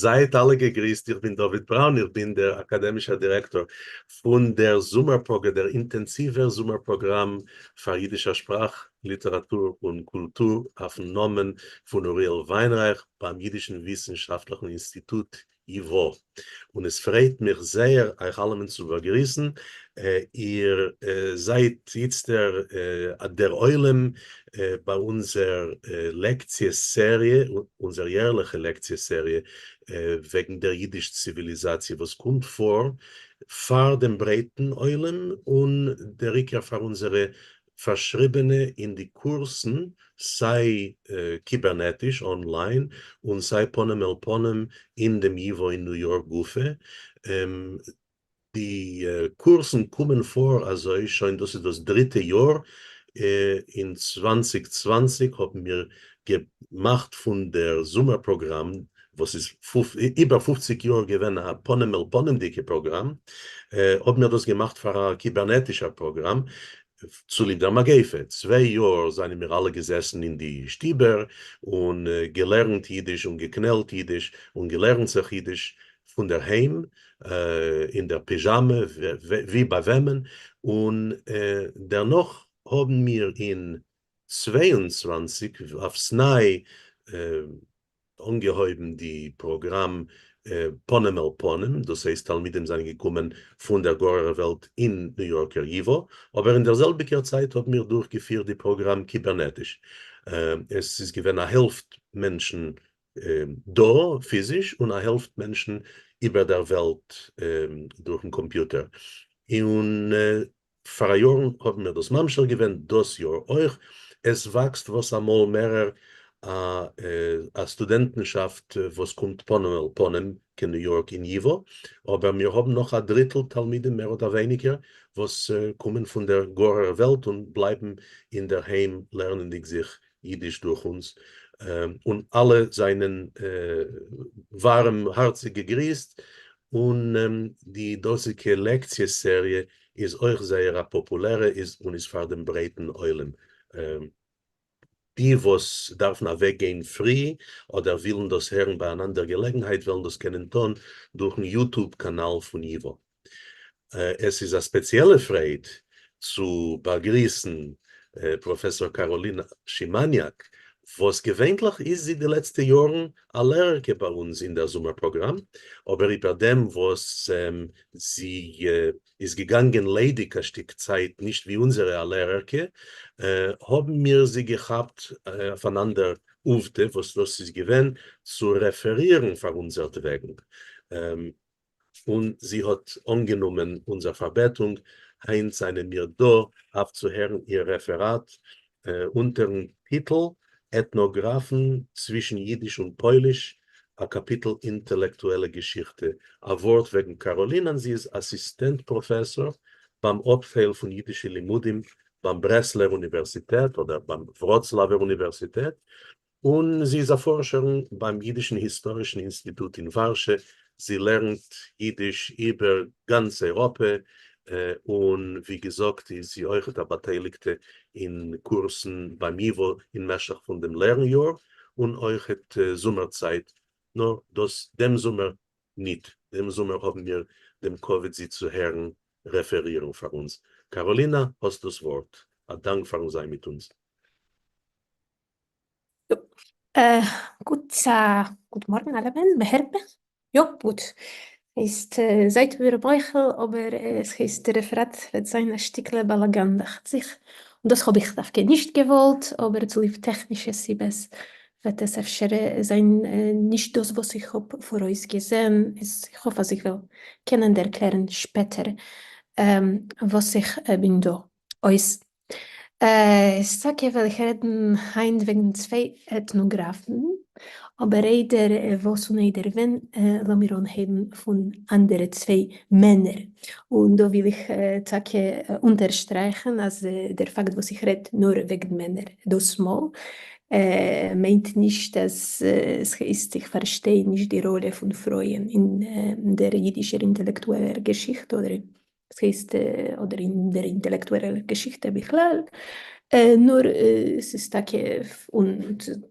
זייט אלע געגריסט, איך בין דוד בראון, איך בין דער אקאדעמישער דירעקטאר פון דער זומער פראגראם, דער אינטענסיווער זומער פראגראם פאר אידישער שפראך, ליטעראטור און קולטור אויפן נאמען פון אוריאל וויינרייך ביים אידישן וויסנשאפטליכן אינסטיטוט ייוואו, און עס פרייט מיך זייער אייך אלעמען צו באגריסן, איר זייט איצטער דער עולם ביי אונזער לעקציע סעריע, אונזער יערליכע לעקציע סעריע וועגן דער אידיש ציוויליזאציע וואס קומט פאר פאר דעם ברייטן עולם און דער עיקר פאר אונזערע פארשריבענע אין די קורסן סיי קיבערנעטיש, online, און סיי פנים אל פנים אין דעם ייוואו אין ניו יארק גופא. די קורסן קומען פאר אזוי שוין דאס איז דאס דריטע יאר, אין 2020 האבן מיר געמאכט פון דער זומער פראגראם וואס איז איבער 50 יאר געווען א פנים אל פנים'דיגע פראגראם, האבן מיר דאס געמאכט פאר א קיבערנעטישער פראגראם, צוליב דער מגיפה. 2 יאר זענען מיר אלע געזעסן אין די שטיבער און געלערנט אידיש און געקנעלט אידיש און געלערנט זיך אידיש פון דער היים, אין דער פיזשאמע, ווי ביי וועמען, און דערנאך האבן מיר אין 22 אויפ'ס ניי אנגעהויבן די פראגראם פנים אל פנים, דאס הייסט תלמידים זענען געקומען פון דער גארער וועלט אין ניו יארקער ייוואו, אבער אין דער זעלביגער צייט האבן מיר דורכגעפירט די פראגראם קיבערנעטיש. עס איז געווען א העלפט מענטשן דא פיזיש און א העלפט מענטשן איבער דער וועלט דורכן קאמפיוטער, און פאראיארן האבן מיר דאס ממשיך געווען, דאס יאר אויך, עס וואקסט וואס אמאל מערער א סטודענטנשאפט וואס קומט פנים אל פנים קיין ניו יארק אין ייוואו, אבער מיר האבן נאך א דריטל תלמידים מער אדער ווייניגער וואס קומען פון דער גארער וועלט און בלייבן אינדערהיים לערנענדיג זיך אידיש דורך אונז, און אלע זענען ווארעם הארציג געגריסט, און די דאזיגע לעקציע סעריע איז אויך זייער א פאפולערע איז און איז פאר דעם ברייטן עולם. די וואס דארפן אוועק גיין פרי אדער ווילן דאס הערן ביי אן אנדער געלעגנהייט וועלן דאס קענען טון דורכן YouTube קאנאל פון ייוואו. עס איז א ספעציעלע פרייד צו באגריסן פראפעסאר קאראלינא שימאניאק, וואס געווענטליך איז זי די לעצטע יארן א לערערקע ביי אונז אין דער זומער פראגראם, אבער איבער דעם וואס זי איז געגאנגען ליידיג א שטיק צייט נישט ווי אונזערע א לערערקע, האבן מיר זי געכאפט אויף אן אנדער עובדה וואס דאס איז געווען צו רעפערירן פאר אונזערטוועגן. און זי האט אנגענומען אונזער פארבעטונג, היינט זענען מיר דא אויף צו הערן איר רעפעראט אונטערן טיטל עטנאגראפן צווישן יידיש און פויליש, א קאפיטל אינטעלעקטועלע געשיכטע. א ווארט וועגן קאראלינאן, זי איז אסיסטענט פראפעסאר ביים אפטייל פון יידישע לימודים ביים ברעסלער אוניווערסיטעט אדער ביים וראצלאווער אוניווערסיטעט, און זי איז א פארשערין ביים יידישן היסטארישן אינסטיטוט אין ווארשע, זי לערנט יידיש איבער גאנץ אייראפע, און ווי געזאגט איז זי אויכעט א באטייליגטע אין קורסן ביים ייוואו אין משך פון דעם לערן יאר, און אויכעט זומער צייט, נאר דאס דעם זומער ניט, דעם זומער האבן מיר דעם כבוד זי צו הערן רעפערירן פאר אונז. קאראלינא, האסט דאס ווארט. א דאנק פארן זיין מיט אונז. גוט, גוט מארגן אלעמען, מ'הערט מיך? יא, גוט. הייסט, זייט מיר מוחל, אבער עס הייסט די רעפעראט וועט זיין א שטיקלע באלאגאן דאכט זיך, און דאס האב איך דווקא נישט געוואלט, אבער צוליב טעכנישע סיבות וועט עס אפשר זיין נישט דאס וואס איך האב פאראויס געזען, איז איך האף אז איך וועל קענען ערקלערן שפעטער וואס איך בין דא אויס. טאקע וועל איך רעדן היינט וועגן צוויי עטנאגראפן, אבער איידער וואס און איידער ווען, לאמיר אנהייבן פון אנדערע צוויי מענער. און דא וויל איך טאקע אונטערשטרייכן אז דער פאקט וואס איך רעד נאר וועגן מענער דאס מאל, מיינט נישט אז ס'הייסט איך פארשטיי נישט די ראלע פון פרויען אין דער אידישער אינטעלעקטועלער געשיכטע אדער ס'הייסט אדער אין דער אינטעלעקטועלער געשיכטע בכלל. נאר עס איז טאקע, און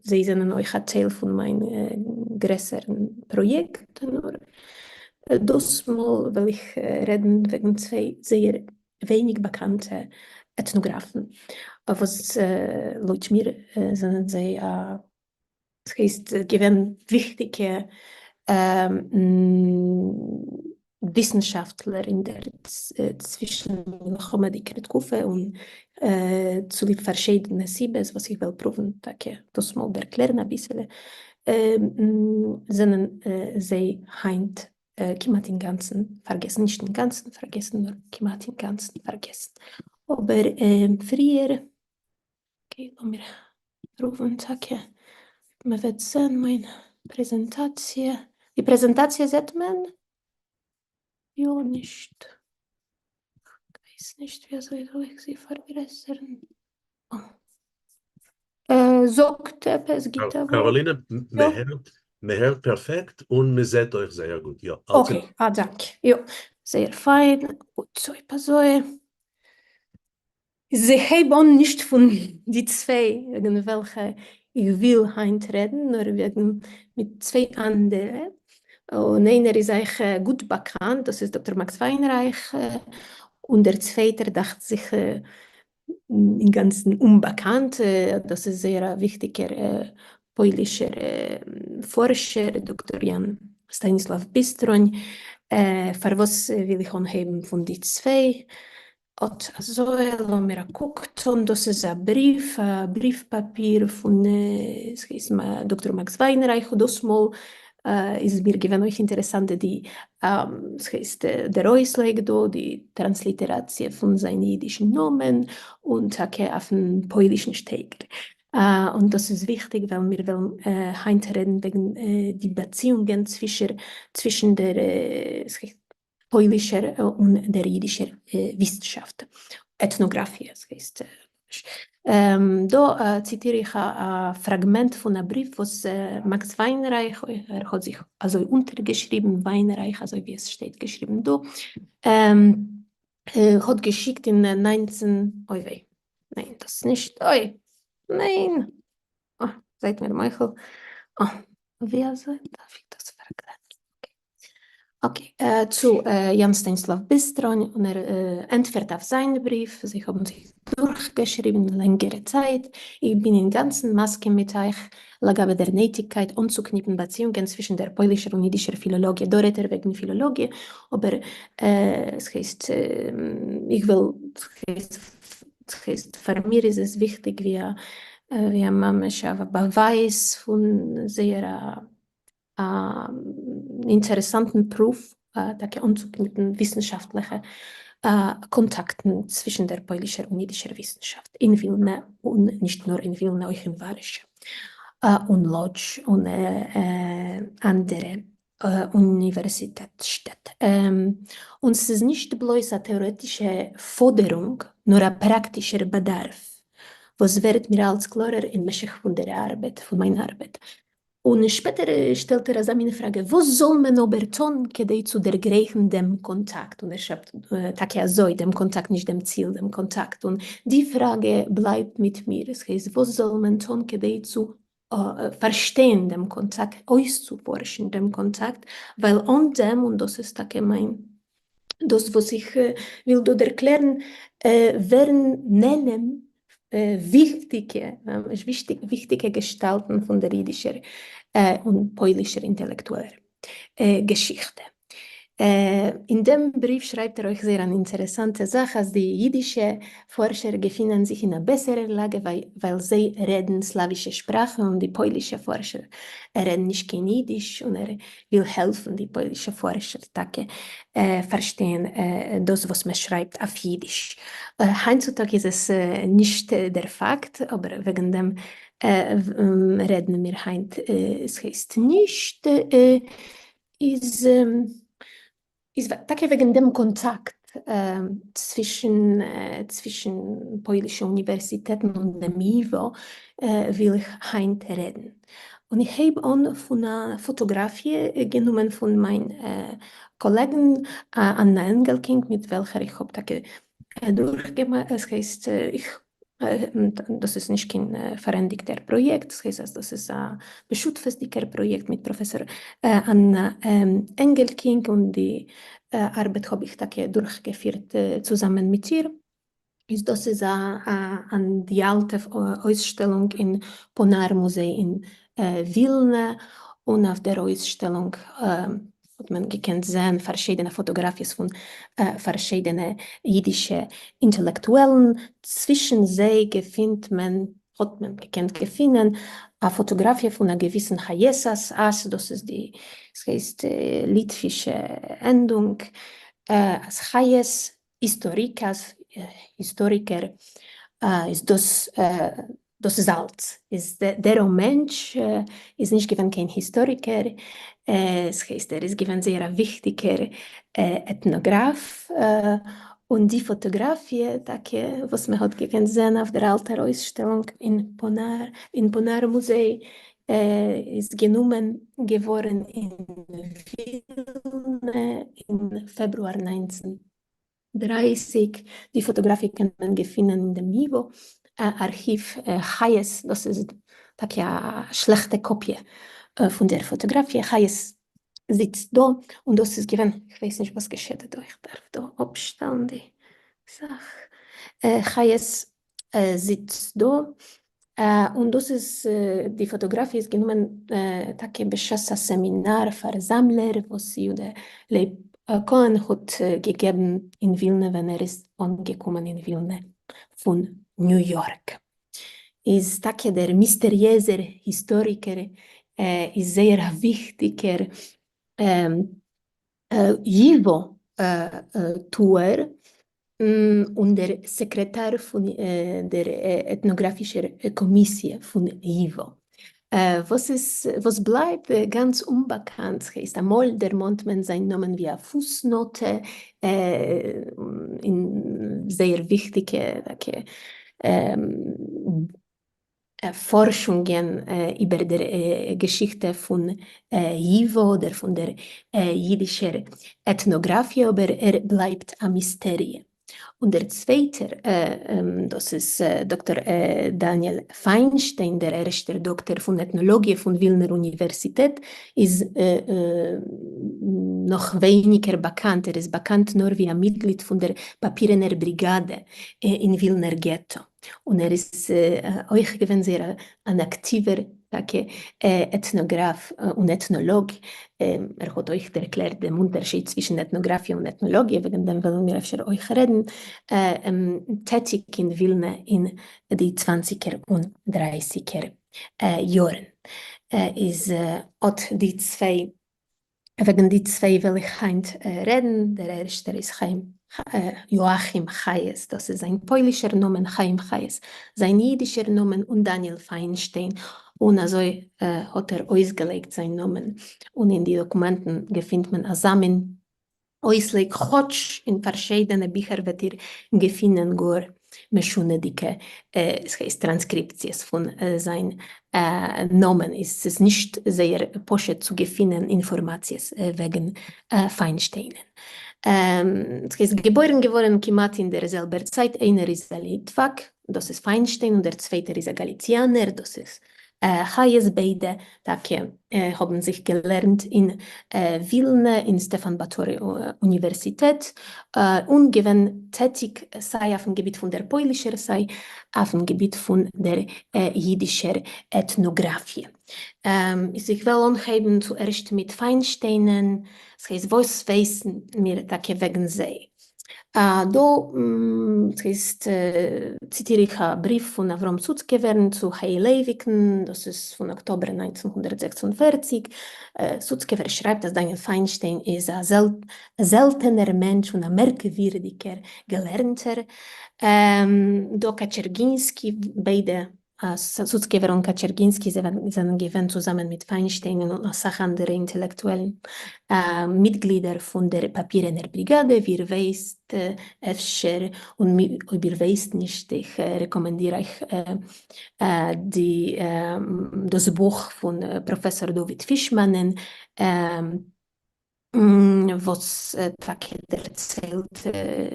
זיי זענען אויך א טייל פון מיין גרעסערן פראיעקט, נאר דאס מאל וועל איך רעדן וועגן צוויי זייער ווייניג באקאנטע עטנאגראפן, וואס לויט מיר זענען זיי א ס'הייסט געווען וויכטיגע וויסנשאפטלער אין דער צווישן מלחמה'דיגער תקופה, און צוליב פארשידענע סיבות וואס איך וועל פרואוון טאקע דאס מאל ערקלערן אביסעלע, זענען זיי היינט כמעט אינגאנצן פארגעסן, נישט אינגאנצן פארגעסן, נאר כמעט אינגאנצן פארגעסן. אבער פריער okay, לאמיר פרואוון טאקע, מען וועט זען מיין פרעזענטאציע, די פרעזענטאציע זעט מען? יא נישט? כ'ווייס נישט ווי אזוי זאל איך זי פארגרעסערן. זאגט עפעס גוטע ווארט. קאראלינע, מען הערט פערפעקט און מען זעט אויך זייער גוט, יא. okay, א דאנק, יא, זייער פיין, גוט, אויב אזוי. איך הייב אן נישט פון די צוויי וועגן וועלכע איך וויל היינט רעדן, נאר וועגן מיט צוויי אנדערע, און איינער איז אייך גוט באקאנט, דאס איז דאקטאר מאקס וויינרייך, און דער צווייטער דאכט זיך אינגאנצן אומבאקאנט, דאס איז זייער א וויכטיגער פוילישער פארשער, דאקטאר יאן סטאניסלאוו ביסטראן. פארוואס וויל איך אנהייבן פון די צוויי? אָט אַזױ, לאָמיר אַ קוק טאָן, דאָס איז אַ בריװ, אַ בריװ-פּאַפּיר פֿון דאָקטאָר מאַקס װײַנרײַך. דאָס מאָל איז מיר געװען אױך אינטערעסאַנט די, ס'הײסט, דער אױסלײג דאָ, די טראַנסליטעראַציע פֿון זײַן ייִדישן נאָמען און טאַקע אױפֿן פּױלישן שטײגער. און דאָס איז װיכטיק, װײַל מיר װעלן הײַנט רעדן װעגן די באַציִונגען צװישן דער, פוילישער און דער יידישער וויסנשאפט, עטנאגראפיע עס הייסט. דא ציטיר איך א פראגמענט פון א בריוו וואס מאקס וויינרייך, ער האט זיך אזוי אונטערגעשריבן וויינרייך אזוי ווי עס שטייט געשריבן דא, האט געשיקט אין 19, אוי וויי, ניין דאס נישט, אוי ניין, זייט מיר מוחל, ווי אזוי דארף איך דאס פארגרעסערן? okay, צו יאן סטאניסלאוו ביסטראן, און ער ענטפערט אויף זיין בריוו, זיי האבן זיך דורכגעשריבן לענגערע צייט, איך בין אינגאנצן מסכים מיט אייך לגבי דער נעטיגקייט אנצוקניפן באציאונגען צווישן דער פוילישער און אידישער פילאלאגיע, דא רעדט ער וועגן פילאלאגיע, אבער עס הייסט איך וויל עס הייסט פאר מיר איז עס וויכטיג ווי א ממש א באווייז פון זייער א אינטערעסאנטן פרואוו טאקע אנצוקניפן וויסנשאפטליכע קאנטאקטן צווישן דער פוילישער און אידישער וויסנשאפט אין ווילנע, און נישט נאר אין ווילנע אויך אין ווארשע און לאדזש און אנדערע אוניווערסיטעט שטעט. און ס'איז נישט בלויז א טעארעטישע פאדערונג נאר א פראקטישער באדארף וואס ווערט מיר אלץ קלארער אין משך פון דער ארבעט, פון מיין ארבעט. און שפעטער שטעלט ער אזא מין פראגע, וואס זאל מען אבער טון כדי צו דערגרייכן דעם קאנטאקט? און ער שרייבט טאקע אזוי, דעם קאנטאקט, נישט דעם ציל, דעם קאנטאקט. און די פראגע בלייבט מיט מיר, עס הייסט, וואס זאל מען טון כדי צו פארשטיין דעם קאנטאקט, אויסצופארשן דעם קאנטאקט, ווייל אן דעם, און דאס איז טאקע מיין, דאס וואס איך וויל דא דערקלערן, ווערן נעלם וויכטיגע, ממש וויכטיגע געשטאלטן פון דער אידישער און פוילישער אינטעלעקטועלער געשיכטע. אין דעם בריוו שרייבט ער אויך זייער אן אינטערעסאנטע זאך, אז די אידישע פארשער געפינען זיך אין א בעסערער לאגע ווייל זיי רעדן סלאווישע שפראכן און די פוילישע פארשער רעדן נישט קיין אידיש, און ער וויל העלפן די פוילישע פארשער טאקע פארשטיין דאס וואס מען שרייבט אויף אידיש. היינט צו טאג איז עס נישט דער פאקט, אבער וועגן דעם רעדן מיר היינט. עס הייסט נישט איז איז טאקע וועגן דעם קאנטאקט צווישן צווישן פוילישע אוניווערסיטעטן און דעם ייווא וויל איך היינט רעדן. און איך הייב אן פון א פאטאגראפיע גענומען פון מיין קאלעגן אננא ענגעלקינג מיט וועלכער איך האב טאקע דורכגעמאכט, עס הייסט איך דאס איז נישט קיין פארענדיגטער פראיעקט, ס'הייסט אז דאס איז א בשותפות'דיגער פראיעקט מיט פראפעסאר אננא ענגעלקינג, און די ארבעט האב איך טאקע דורכגעפירט צוזאמען מיט איר. איז דאס איז אן די אלטע אויסשטעלונג אין פאנאר מוזיי אין ווילנע, און אויף דער אויסשטעלונג האט מען געקענט זען פארשידענע פאטאגראפיעס פון פארשידענע אידישע אינטעלעקטועלן, צווישן זיי געפינט מען, האט מען געקענט געפינען, א פאטאגראפיע פון א געוויסן חייסס, אז דאס איז די, ס'הייסט ליטווישע ענדונג, אז חייס היסטאריקערס, היסטאריקער, איז דאס, דאס איז אלץ, איז דער מענטש איז נישט געווען קיין היסטאריקער, ס'הייסט ער איז געווען זייער א וויכטיגער עטנאגראף, און די פאטאגראפיע טאקע וואס מען האט געקענט זען אויף דער אלטער אויסשטעלונג אין פאנאר, אין פאנאר מוזיי, איז גענומען געווארן אין ווילנע אין פעברואר 1930, די פאטאגראפיע קען מען געפינען אין דעם ייווא ארכיוו. חיות, דאס איז טאקע א שלעכטע קאפיע פון דער פאטאגראפיע, חיות זיצט דא, און דאס איז געווען, איך ווייס נישט וואס געשעט דא, איך דארף דא אפשטעלן די זאך, חיות זיצט דא, און דאס איז, די פאטאגראפיע איז גענומען טאקע בשעת א סעמינאר פאר זאמלער וואס יודא לייב קאהן האט געגעבן אין ווילנע ווען ער איז אנגעקומען אין ווילנע פון ניו יארק. איז טאקע דער מיסטעריעזער היסטאריקער איז זייער א וויכטיגער ייווא טוער און דער סעקרעטאר פון דער עטנאגראפישער קאמיסיע פון ייווא. וואס איז וואס בלייבט גאנץ אומבאקאנט, ס'הייסט אמאל דערמאנט מען זיין נאמען ווי א פוס-נאטע אין זייער וויכטיגע טאקע פארשונגען איבער דער געשיכטע פון ייווא אדער פון דער יידישער עטנאגראפיע, אבער ער בלייבט א מיסטעריע. און דער צווייטער, דאס איז דאקטאר דניאל פיינשטיין, דער ערשטער דאקטאר פון עטנאלאגיע פון ווילנער אוניווערסיטעט, איז נאך ווייניגער באקאנט, ער איז באקאנט נאר ווי א מיטגליד פון דער פאפירענער בריגאדע אין ווילנער געטא. און ער איז אויך געווען זייער אן אקטיווער טאקע עטנאגראף און עטנאלאג, ער האט אויך ערקלערט דעם אונטערשיד צווישן עטנאגראפיע און עטנאלאגיע, וועגן דעם וועלן מיר אפשר אויך רעדן, טעטיג אין ווילנע אין די צוואנציגער און דרייסיגער יארן. איז אט די צוויי וועגן די צוויי וועל איך היינט רעדן, דער ערשטער איז חיים יואכים חיות, דאס איז זיין פוילישער נאמען, חיים חיות זיין אידישער נאמען, און דניאל פיינשטיין, און אזוי האט ער אויסגעלייגט זיין נאמען, און אין די דאקומענטן געפינט מען אזא מין אויסלייג, כאטש אין פארשיידענע ביכער וועט איר געפינען גאר משונה'דיגע ס'הייסט טראנסקריפציעס פון זיין נאמען, איז ס'איז נישט זייער פשוט צו געפינען אינפארמאציעס וועגן פיינשטיינען. ס'הייסט געבוירן געווארן כמעט אין דער זעלבער צייט, איינער איז א ליטוואק, דאס איז פיינשטיין, און דער צווייטער איז א גאליציאנער, דאס איז חיות, ביידע טאקע האבן זיך געלערנט אין ווילנע אין סטעפאן באטורי אוניווערסיטעט און געווען טעטיג סיי אויפן געביט פון דער פוילישער סיי אויפן געביט פון דער יידישער עטנאגראפיע. איז איך וועל אנהייבן צוערשט מיט פיינשטיינען, ס'הייסט וואס ווייסן מיר טאקע וועגן זיי? דא ס'הייסט ציטיר איך א בריוו פון אברהם סוצקעווערן צו ה. לייוויקן, דאס איז פון אקטאבער 1946, סוצקעווער שרייבט אז דניאל פיינשטיין איז א זעלטענער מענטש און א מערקווירדיגער געלערנטער. דא קאטשערגינסקי, ביידע סוצקעווער און קאטשערגינסקי זענען געווען צוזאמען מיט פיינשטיין און אסאך אנדערע אינטעלעקטועלן מיטגלידער פון דער פאפירענער בריגאדע, ווי איר ווייסט אפשר, און אויב איר ווייסט נישט, איך רעקאמענדיר אייך די דאס בוך פון פראפעסאר דוד פישמאנען. וואס טאקע דערציילט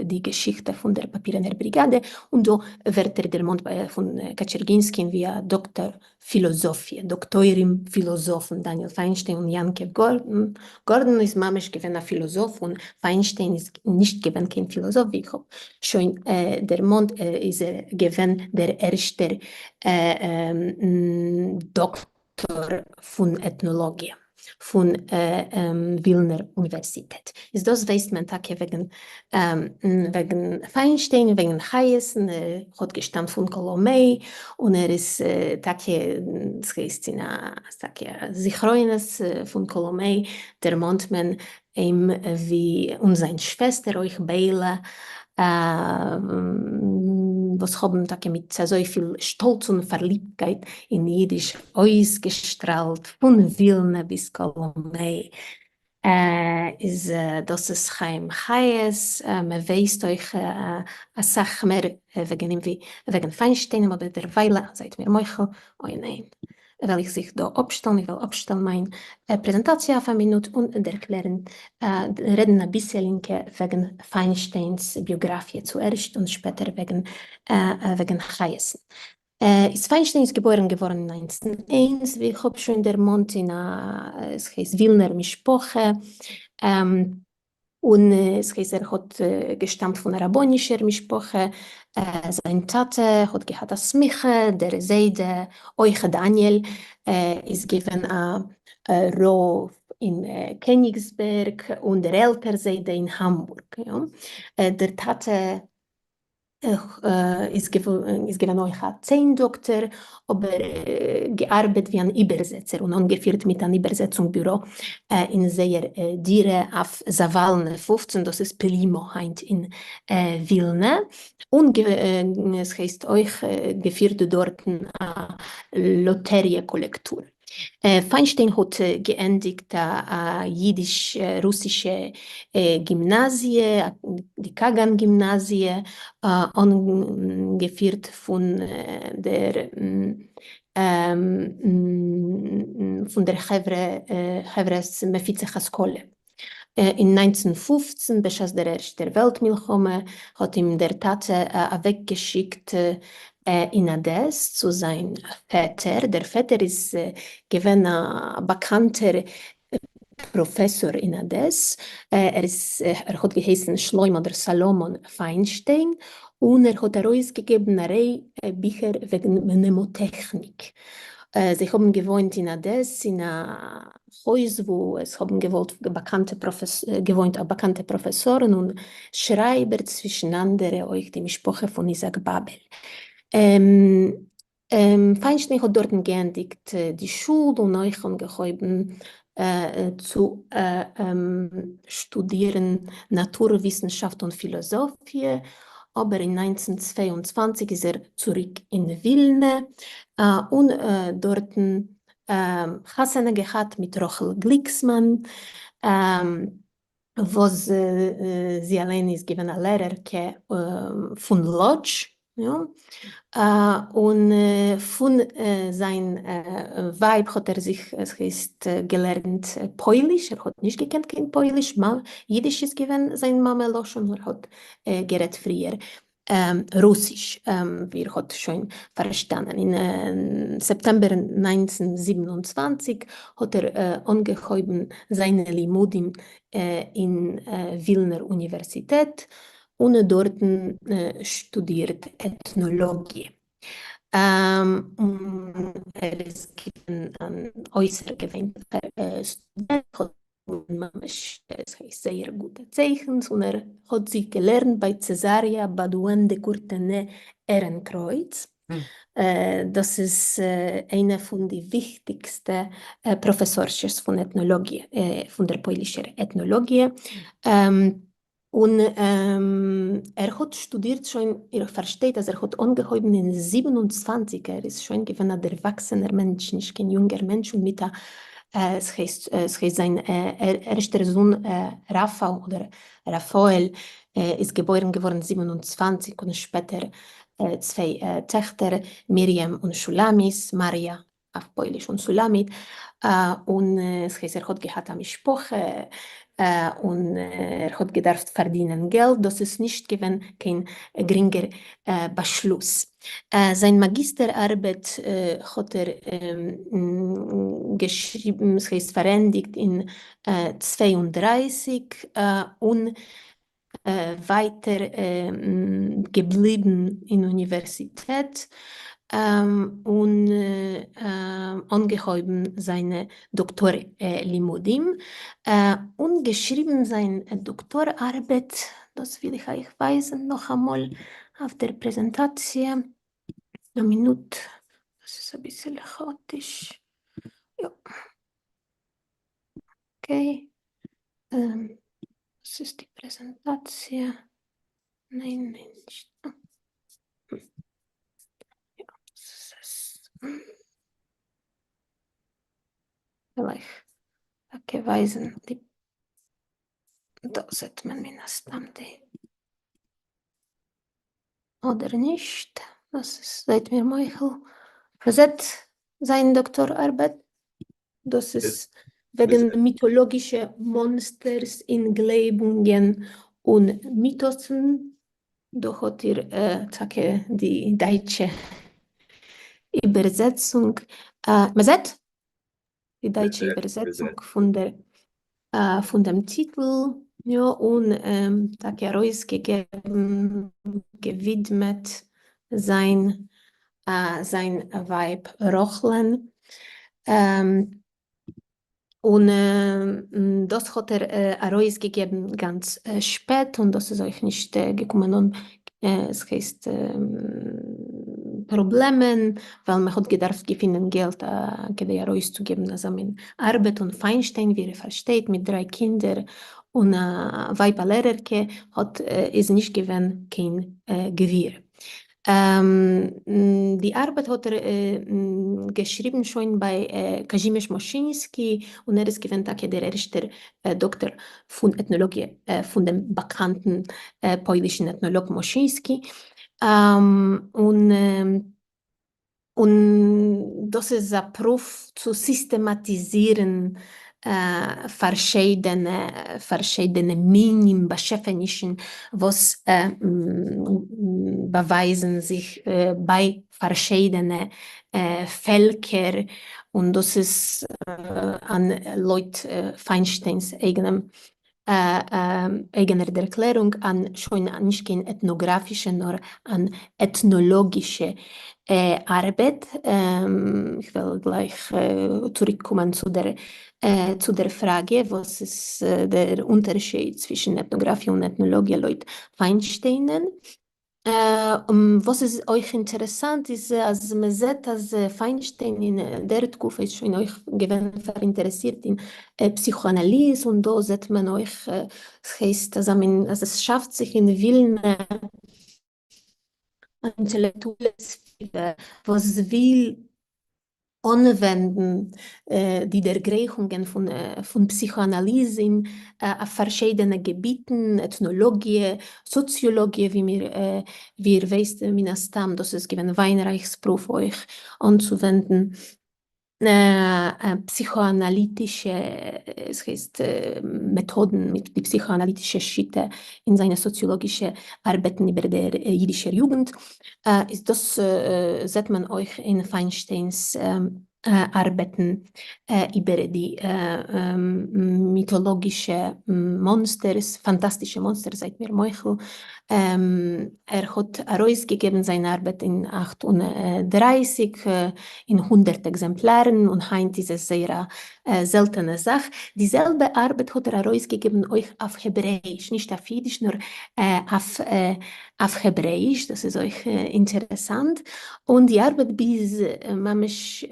די געשיכטע פון דער פאפירענער בריגאדע, און דא ווערט ער דערמאנט פון קאטשערגינסקין ווי א דאקטאר פילאזאפיע, דאקטוירים פילאזאפן דניאל פיינשטיין און יעקב גארדאן, גארדאן איז ממש געווען א פילאזאף און פיינשטיין איז נישט געווען קיין פילאזאף ווי איך האב שוין דערמאנט איז ער געווען דער ערשטער דאקטאר פון עטנאלאגיע פון ווילנער אוניווערסיטעט. איז דאס ווייסט מען טאקע וועגן וועגן פיינשטיין וועגן חייעסן, ער האט געשטאמט פון קאלאמעי און ער איז טאקע ס'הייסט אין א טאקע זכרונות פון קאלאמעי דערמאנט מען אים ווי און זיין שוועסטער אויך ביילע וואס האבן טאקע מיט אזויפיל שטאלץ און פארליבטקייט אין אידיש אויסגעשטראלט פון ווילנע ביז קאלאמעי. איז דאס איז חיים חייעס, מען ווייסט אויך אסאך מער וועגן אים ווי וועגן פיינשטיין, אבער דערוויילע זייט מיר מוחל, אוי ניין, וועל איך זיך דא אפשטעלן, איך וועל אפשטעלן מיין פרעזענטאציע אויף א מינוט און ערקלערן, רעדן אביסעלינקע וועגן פיינשטיינ'ס ביאגראפיע צוערשט און שפעטער וועגן וועגן חייעס'ן. איז פיינשטיין איז געבוירן געווארן אין 1901, ווי איך האב שוין דערמאנט, אין א, עס הייסט, ווילנער משפחה, און עס הייסט ער האט געשטאמט פון א רבנישער משפחה, זיין טאטע האט געהאט א סמיכה, דער זיידע אויך דניאל איז געווען א רב אין קעניגסבערג, און דער עלטער זיידע אין האמבורג, דער טאטע איז געווען אויך א ציין דאקטער, אבער געארבעט ווי אן איבערזעצער און אנגעפירט מיט אן איבערזעצונג ביורא אין זייער דירה אויף זאוואלנע 15, דאס איז פרימא היינט אין ווילנע, און עס הייסט אויך געפירט דארטן א לאטעריע קאלעקטור. פיינשטיין האט געענדיגט א יידיש-רוסישע גימנאזיע, די קאגאן גימנאזיע, אנגעפירט פון דער פון דער חברת מפיצי השכלה. אין 1915, בשעת דער ערשטער וועלט מלחמה, האט אים דער טאטע אוועקגעשיקט אין אדעס צו זיין פעטער, דער פעטער איז געווען א באקאנטער פראפעסאר אין אדעס, ער איז ער האט געהייסן שלמה אדער סאלאמאן פיינשטיין, און ער האט ארויסגעגעבן א ריי ביכער וועגן מנעמאטעכניק. זיי האבן געוואוינט אין אדעס אין א הויז וואו עס האבן געוואלט באקאנטע געוואוינט באקאנטע פראפעסארן און שרייבער צווישן אנדערע אויך די משפחה פון איזאק באבעל. פיינשטיין האט דארטן געענדיגט די שול און אויך אנגעהויבן צו שטודירן נאטור-וויסנשאפט און פילאזאפיע, אבער אין 1922 איז ער צוריק אין ווילנע און דארטן חתונה געהאט מיט רחל גליקסמאן, וואס זי אליין איז געווען א לערערקע פון לאדזש, און פון זיין ווייב האט ער זיך, עס הייסט, געלערנט פויליש, ער האט נישט געקענט קיין פויליש, אידיש איז געווען זיין מאמע לשון, ער האט גערעדט פריער רוסיש, ווי איר האט שוין פארשטאנען. אין סעפטעמבער 1927 האט ער אנגעהויבן זיינע לימודים אין ווילנער אוניווערסיטעט, און דארטן שטודירט עטנאלאגיע. און ער איז געווען אן אויסערגעווענליכער סטודענט, האט ממש עס הייסט זייער גוטע צייכנס, און ער האט זיך געלערנט ביי צעזאריא באדואן דע קורטענע ערנקרויץ, דאס איז איינע פון די וויכטיגסטע פראפעסארשעס פון עטנאלאגיע, פון דער פוילישער עטנאלאגיע. און ער האט שטודירט שוין, איר פארשטייט אז ער האט אנגעהויבן אין 27, ער איז שוין געווען א דערוואקסענער מענטש, נישט קיין יונגער מענטש, און מיט א, עס הייסט, עס הייסט זיין ערשטער זון רפאל אדער רפאל איז געבוירן געווארן 27, און שפעטער צוויי טעכטער מרים און שולמית, מאריא אויף פויליש און סולאמיט, און ס'הייסט ער האט געהאט א משפחה. און ער האט געדארפט פארדינען געלט, דאס איז נישט געווען קיין גרינגער באשלוס. זיין מאגיסטער ארבעט האט ער געשריבן, ס'הייסט פארענדיגט אין 32, און ווייטער געבליבן אין אוניווערסיטעט און אנגעהויבן זיינע דאקטאר לימודים און געשריבן זיין דאקטאר ארבעט, דאס וויל איך אייך ווייזן נאכאמאל אויף דער פרעזענטאציע, א מינוט, דאס איז אביסעלע כאאטיש, יא. Okay, דאס איז די פרעזענטאציע, ניין ניין נישט דא, יא דאס איז עס, וועל איך טאקע ווייזן די, דא זעט מען מן הסתם די, אדער נישט, דאס איז זייט מיר מוחל, מ'זעט זיין דאקטאר ארבעט? דאס איז וועגן מיטאלאגישע מאנסטערס אין גלייבונגען און מיטאסן, דא האט איר טאקע די דייטשע איבערזעצונג, מ'זעט? די דייטשע איבערזעצונג פון דער פון דעם טיטל, יא, און טאקע ארויסגעגעבן, געווידמעט זיין זיין ווייב רחל'ן, און דאס האט ער ארויסגעגעבן גאנץ שפעט, און דאס איז אויך נישט געקומען אן עס הייסט פראבלעמען, ווייל מען האט געדארפט געפינען געלט כדי ארויסצוגעבן אזא מין ארבעט, און פיינשטיין ווי איר פארשטייט מיט דריי קינדער און א ווייב א לערערקע האט איז נישט געווען קיין גביר. די ארבעט האט ער געשריבן שוין ביי קאזשימיעזש מאשינסקי, און ער איז געווען טאקע דער ערשטער דאקטער פון עטנאלאגיע פון דעם באקאנטן פוילישן עטנאלאג מאשינסקי, און און דאס איז א פרואוו צו סיסטעמאטיזירן פארשיידענע פארשיידענע מינים באשעפענישן וואס באווייזן זיך ביי פארשיידענע פעלקער, און דאס איז אן לויט פיינשטיינ'ס אייגענעם אייגענער דערקלערונג אן שוין נישט קיין עטנאגראפישע נאר אן עטנאלאגישע ארבעט. איך וועל גלייך צוריקקומען צו דער צו דער פראגע וואס איז דער אונטערשייד צווישן עטנאגראפיע און עטנאלאגיע לויט פיינשטיינען. וואס איז אויך אינטערעסאנט איז אז מען זעט אז פיינשטיין אין דער תקופה איז שוין אויך געווען פאראינטערעסירט אין פסיכאנאליז, און דא זעט מען אויך ס'הייסט אזא מין אז עס שאפט זיך אין ווילנע אן אינטעלעקטועלע סביבה וואס וויל אנווענדן די דערגרייכונגען פון פסיכאנאליז אין אויף פארשיידענע געביטן, עטנאלאגיע, סאציאלאגיע, ווי מיר ווי איר ווייסט מן הסתם, דאס איז געווען וויינרייך'ס פרואוו אויך אנצואווענדן פסיכאנאליטישע, עס הייסט מעטאדן מיט די פסיכאנאליטישע שיטה אין זיינע סאציאלאגישע ארבעטן איבער דער אידישער יוגנט. איז דאס זעט מען אויך אין פיינשטיינ'ס ארבעטן איבער די מיטאלאגישע מאנסטערס, פאנטאסטישע מאנסטערס, זייט מיר מוחל, ער האט ארויסגעגעבן זיין ארבעט אין 38 אין 100 עקזעמפלארן און היינט איז עס זייער א זעלטענע זאך, די זעלבע ארבעט האט ער ארויסגעגעבן אויך אויף העברעאיש, נישט אויף אידיש נאר אויף אויף העברעאיש, דאס איז אויך אינטערעסאנט, און די ארבעט ביז ממש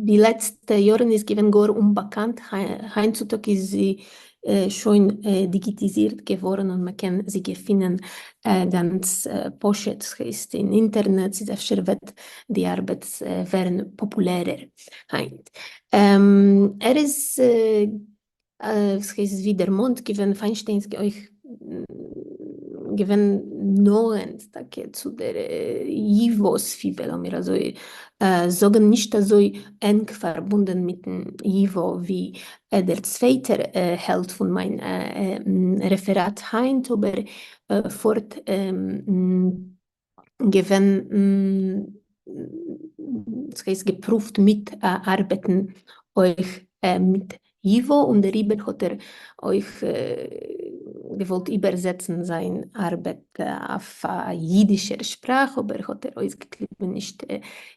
די לעצטע יארן איז געווען גאר אומבאקאנט, היינט צוטאג איז זי שוין דיגיטיזירט געווארן און מען קען זי געפינען גאנץ פשוט, ס'הייסט אין אינטערנעט, ס'איז אפשר וועט די ארבעט ווערן פאפולערער היינט. ער איז ס'איז ווי דערמאנט געווען פיינשטיין איז אויך געווען נאענט טאקע צו דער ייוואו סביבה, לאמיר אזוי זאגן, נישט אזוי ענג פארבונדן מיטן ייוואו ווי דער צווייטער העלד פון מיין רעפעראט היינט, אבער פארט געווען ס'הייסט געפרואווט מיטארבעטן אויך מיט ייוואו, און דעריבער האט ער אויך געוואלט איבערזעצן זיין ארבעט אויף א אידישער שפראך, אבער האט ער אויסגעקליבן נישט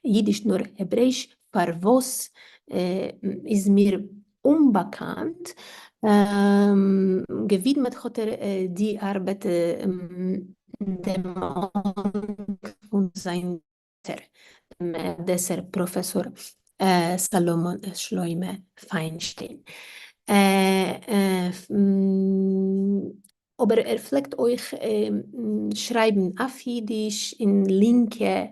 אידיש נאר העברעיש, פארוואס איז מיר אומבאקאנט. געווידמעט האט ער די ארבעט דעם אנקל פון זיין פעטער, דעם אדעסער פראפעסאר סאלאמאן שלמה פיינשטיין. אבער ער פלעגט אויך שרייבן אויף אידיש אין לינקע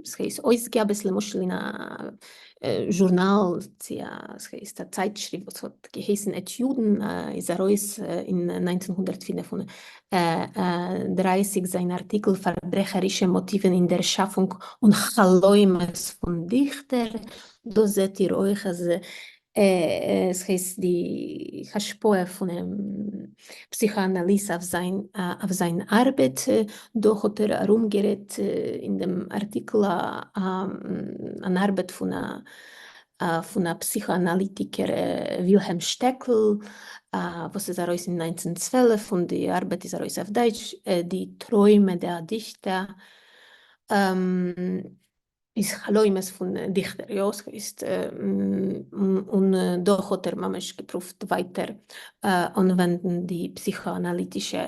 ס'הייסט אויסגאבעס, למשל אין א זשורנאל צו א ס'הייסט א צייטשריפט וואס האט געהייסן עטיודן איז ארויס אין 1935 זיין ארטיקל פארברעכערישע מאטיוון אין דער שאפונג און חלומות פון דיכטער, דא זעט איר אויך אז ס'הייסט די השפעה פונעם פסיכאנאליז אויף זיין ארבעט, דא האט ער ארומגערעדט אין דעם ארטיקל אן ארבעט פון א פסיכאנאליטיקער ווילהעלם שטעקל וואס איז ארויס אין 1912 און די ארבעט איז ארויס אויף דייטש, Die Träume der Dichter. איז חלומות פון דיכטער, יא, ס'הייסט, און דא האט ער ממש געפרואווט ווייטער אנווענדן די פסיכאנאליטישע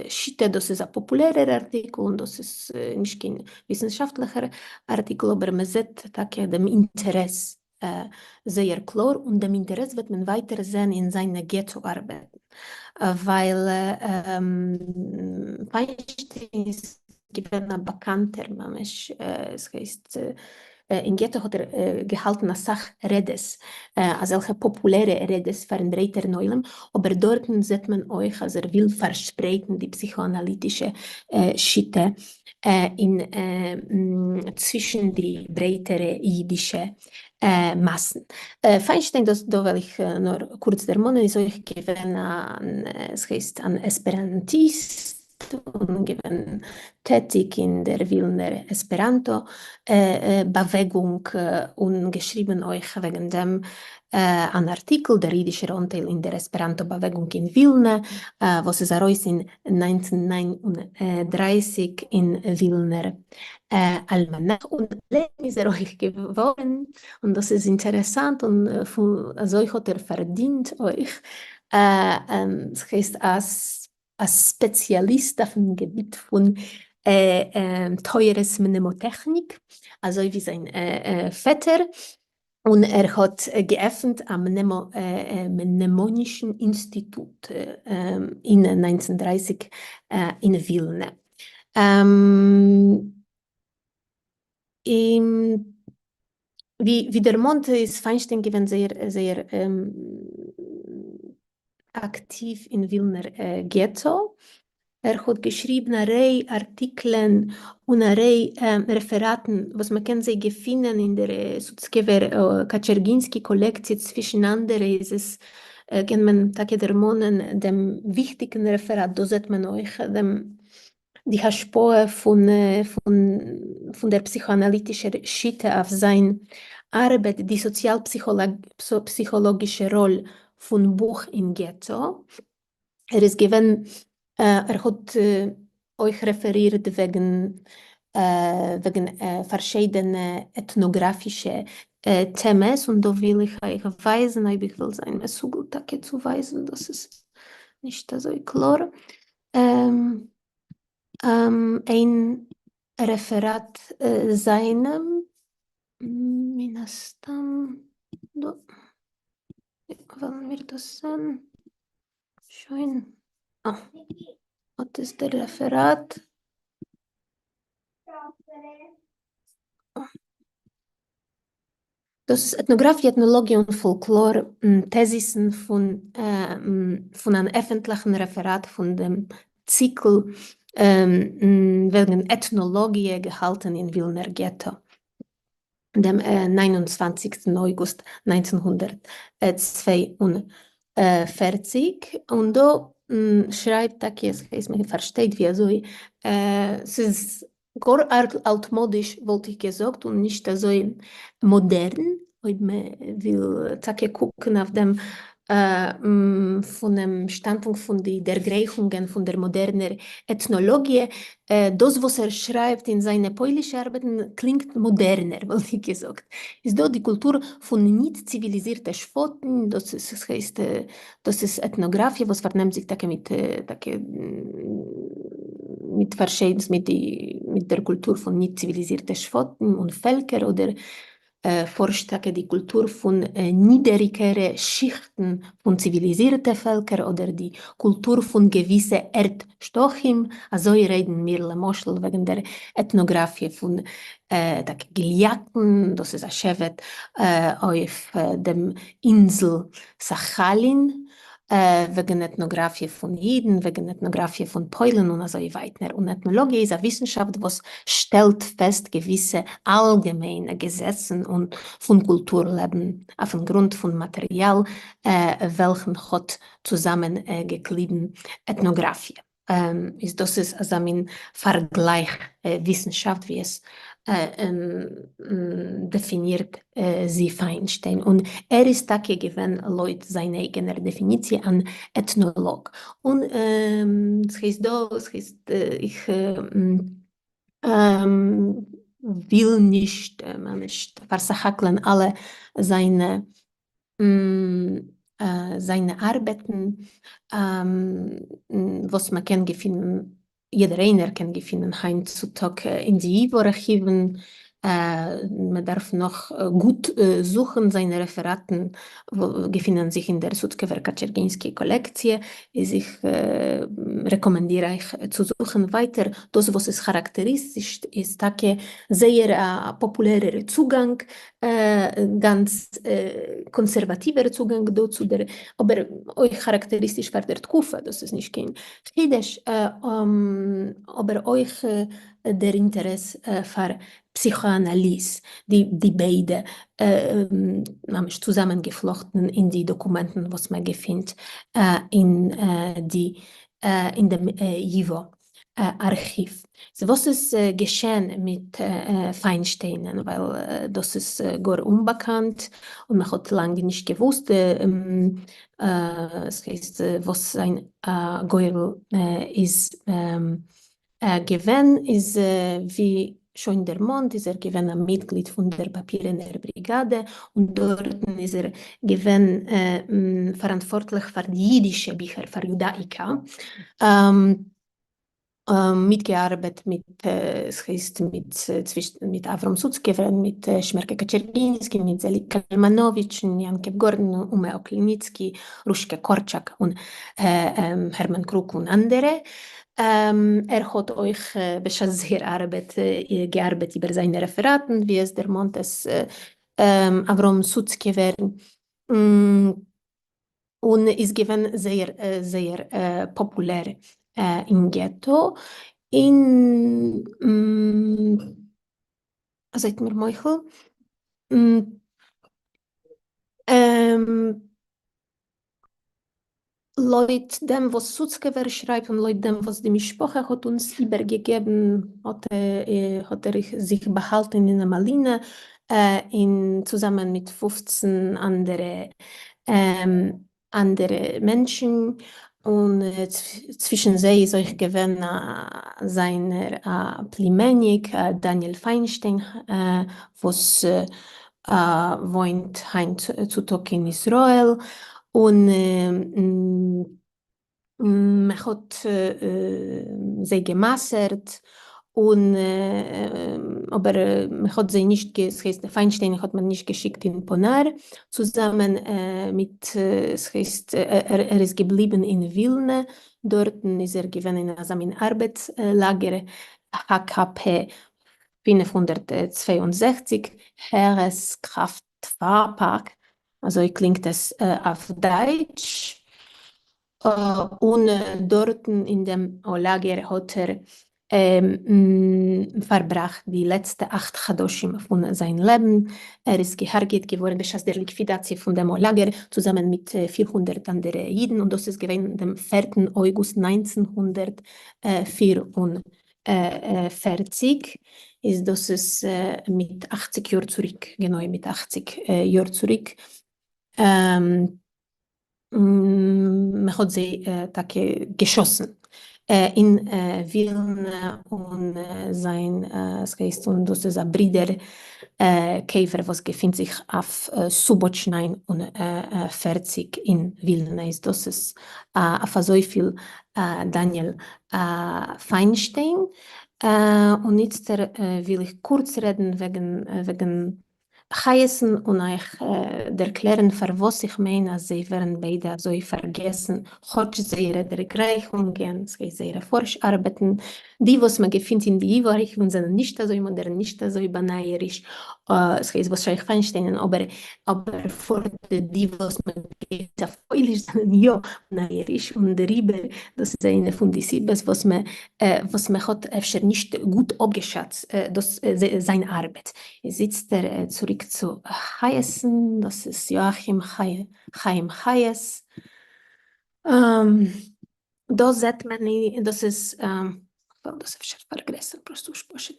שיטה, דאס איז א פאפולערער ארטיקל און דאס איז נישט קיין וויסנשאפטליכער ארטיקל, אבער מ'זעט טאקע דעם אינטערעס זייער קלאר, און דעם אינטערעס וועט מען ווייטער זען אין זיינע געטא ארבעטן, ווייל פיינשטיין איז געווען א באקאנטער ממש, עס הייסט אין געטא האט ער געהאלטן אסאך רעדעס, אזעלכע פאפולערע רעדעס פארן ברייטערן עולם, אבער דארטן זעט מען אויך אז ער וויל פארשפרייטן די פסיכאנאליטישע שיטה אין צווישן די ברייטערע אידישע מאסן. פיינשטיין, דאס דא וועל איך נאר קורץ דערמאנען, איז אויך געווען אן, עס הייסט אן עספעראנטיסט, און געווען טעטיג אין דער ווילנער עספעראנטא באוועגונג, און געשריבן אויך וועגן דעם אן ארטיקל, דער אידישער אנטייל אין דער עספעראנטא באוועגונג אין ווילנע, וואס איז ארויס אין 1939 אין ווילנער אלמאנאך, און לעבן איז ער אויך געווארן, און דאס איז אינטערעסאנט, און אזוי האט ער פארדינט אויך, ס'הייסט אז א ספעציאליסט אויפן געביט פון תורת מנעמאטעכניק, אזוי ווי זיין פעטער, און ער האט געעפנט א מנעמאנישן אינסטיטוט אין 1930 אין ווילנע. ווי דערמאנט איז פיינשטיין געווען זייער זייער אקטיוו אין ווילנער געטא, ער האט געשריבן א ריי ארטיקלען און א ריי רעפעראטן וואס מען קען זיי געפינען אין דער סוצקעווער קאטשערגינסקי קאלעקציע, צווישן אנדערע איז עס קען מען טאקע דערמאנען דעם וויכטיגן רעפעראט, דא זעט מען אויך דעם די השפעה פון פון דער פסיכאנאליטישער שיטה אויף זיין ארבעט, די סאציאל-פסיכאלאגישע ראל פון בוך אין געטא. ער איז געווען, ער האט אויך רעפערירט וועגן וועגן פארשידענע עטנאגראפישע טעמעס, און דא וויל איך אייך ווייזן, אויב איך וועל זיין מסוגל טאקע צו ווייזן, דאס איז נישט אזוי קלאר. איין רעפעראט זיינעם, מן הסתם דא וועלן מיר דאס זען שוין, אה, אט איז דער רעפעראט. דאס איז עטנאגראפיע, עטנאלאגיע און פאלקלאר, טעזיסן פון פון אן עפנטליכן רעפעראט פון דעם ציקל וועגן עטנאלאגיע געהאלטן אין ווילנער געטא דעם 29סטן אויגוסט 1942, און דא שרייבט טאקע, עס הייסט מען פארשטייט ווי אזוי ס'איז גאר אלטמאדיש וואלט איך געזאגט און נישט אזוי מאדערן, אויב מען וויל טאקע קוקן אויף דעם פונעם שטאנדפונקט פון די דערגרייכונגען פון דער מאדערנער עטנאלאגיע, דאס וואס ער שרייבט אין זיינע פוילישע ארבעטן קלינגט מאדערנער וואלט איך געזאגט. איז דא די קולטור פון ניט ציוויליזירטע שבטים, דאס איז הייסט דאס איז עטנאגראפיע וואס פארנעמט זיך טאקע מיט טאקע מיט פארשיידנס מיט די מיט דער קולטור פון ניט ציוויליזירטע שבטים און פעלקער אדער פארשט טאקע די קולטור פון נידעריקערע שיכטן פון ציוויליזירטע פעלקער אדער די קולטור פון געוויסע ערד שטחים, אזוי רעדן מיר למשל וועגן דער עטנאגראפיע פון טאקע גיליאקן, דאס איז א שבט אויף דעם אינזל סאכאלין, וועגן עטנאגראפיע פון אידן, וועגן עטנאגראפיע פון פוילן און אזוי ווייטער. און עטנאלאגיע איז א וויסנשאפט וואס שטעלט פעסט געוויסע אלגעמיינע געזעצן און פון קולטור לעבן אויפן גרונט פון מאטעריאל וועלכן האט צוזאמען געקליבן עטנאגראפיע. איז דאס איז אזא מין פארגלייך וויסנשאפט ווי עס דעפינירט זי פיינשטיין, און ער איז טאקע געווען לויט זיין אייגענער דעפיניציע אן עטנאלאג, און ס'הייסט דא, ס'הייסט איך וויל נישט ממש פארסך-הכל'ען אלע זיינע זיינע ארבעטן וואס מ'קען געפינען, יעדער איינער קען געפינען היינט צו טאג אין די ייוואו ארכיוון, מען דארף נאך גוט זוכן, זיינע רעפעראטן געפינען זיך אין דער סוצקעווער קאטשערגינסקי קאלעקציע, איז איך רעקאמענדיר אייך צו זוכן ווייטער, דאס וואס איז כאראקטעריסטיש איז טאקע זייער א פאפולערער צוגאנג, גאנץ קאנסערוואטיווער צוגאנג דא צו דער, אבער אויך כאראקטעריסטיש פאר דער תקופה, דאס איז נישט קיין חידוש, אבער אויך דער אינטערעס פאר פסיכאנאליז, די ביידע ממש צוזאמענגעפלאכטן אין די דאקומענטן וואס מען געפינט אין די אין דעם ייוואו ארכיוו. סאו וואס איז געשען מיט פיינשטיינען? ווייל דאס איז גאר אומבאקאנט און מען האט לאנג נישט געוואוסט ס'הייסט וואס זיין גורל איז געווען. איז ווי שוין דערמאנט איז ער געווען א מיטגליד פון דער פאפירענער בריגאדע און דארטן איז ער געווען פאראנטווארטליך פאר די אידישע ביכער פאר יודאיקא, מיטגעארבעט מיט ס'הייסט מיט מיט אברהם סוצקעווער, מיט שמערקע קאטשערגינסקי, מיט זעליג קעלמאנאוויטשן, יעקב גארדאן, אומע אקליניצקי, רושקע קארטשאק און הערמאן קרוק און אנדערע. ער האט אויך בשעת זייער ארבעט געארבעט איבער זיינע רעפעראטן, ווי עס דערמאנט עס אברהם סוצקעווער, און איז געווען זייער זייער פאפולער אין געטא, און זייט מיר מוחל. לויט דעם וואס סוצקעווער שרייבט און לויט דעם וואס די משפחה האט אונז איבערגעגעבן האט ער זיך באהאלטן אין א מאלינע און צוזאמען מיט 15 אנדערע אנדערע מענטשן, און צווישן זיי איז אויך געווען זיינער א פלימעניק דניאל פיינשטיין וואס וואוינט היינט צו טאג אין ישראל, און מען האט זיי גע'מסר'ט, און אבער מען האט זיי נישט, ס'הייסט פיינשטיין האט מען נישט געשיקט אין פאנאר, צוזאמען מיט, ס'הייסט ער איז געבליבן אין ווילנע, דארטן איז ער געווען אין אזא מין ארבעט לאגער, HKP 562, הערעס קראפט. טוואפאק, אזוי קלינגט עס אויף דייטש, און דארטן אין דעם לאגער האט ער פארבראכט די לעצטע 8 חדשים פון זיין לעבן. ער איז געהרגעט געווארן בשעת דער ליקווידאציע פון דעם לאגער צוזאמען מיט 400 אנדערע אידן, און דאס איז געווען דעם פערטן אויגוסט 1944, איז דאס איז מיט 80 יאר צוריק, גענוי מיט 80 יאר צוריק. מען האט זיי טאקע געשאסן אין ווילנע, און זיין, ס'הייסט, און דאס איז א ברודער קבר וואס געפינט זיך אויף סובאטש 49 אין ווילנע. איז דאס איז אויף אזויפיל דניאל פיינשטיין. און איצטער וויל איך קורץ רעדן וועגן חיות'ן און אייך דערקלערן פארוואס איך מיין אז זיי ווערן ביידע אזוי פארגעסן, כאטש זייערע דערגרייכונגען, ס'הייסט זייערע פארש ארבעטן, די וואס מען געפינט אין די ייווא ארכיוון, זענען נישט אזוי מאדערן, נישט אזוי באנייעריש, ס'הייסט וואס שייך פיינשטיינען, אבער פארט די וואס מען געפינט אויף פויליש זענען יא באנייעריש, און דעריבער דאס איז איינע פון די סיבות וואס מען האט אפשר נישט גוט אפגעשאצט דאס זיין ארבעט. איז איצטער צוריק צו חיות'ן, דאס איז יואכים חיים חיות. דא זעט מען, דאס איז, כ'וועל דאס אפשר פארגרעסערן פשוט,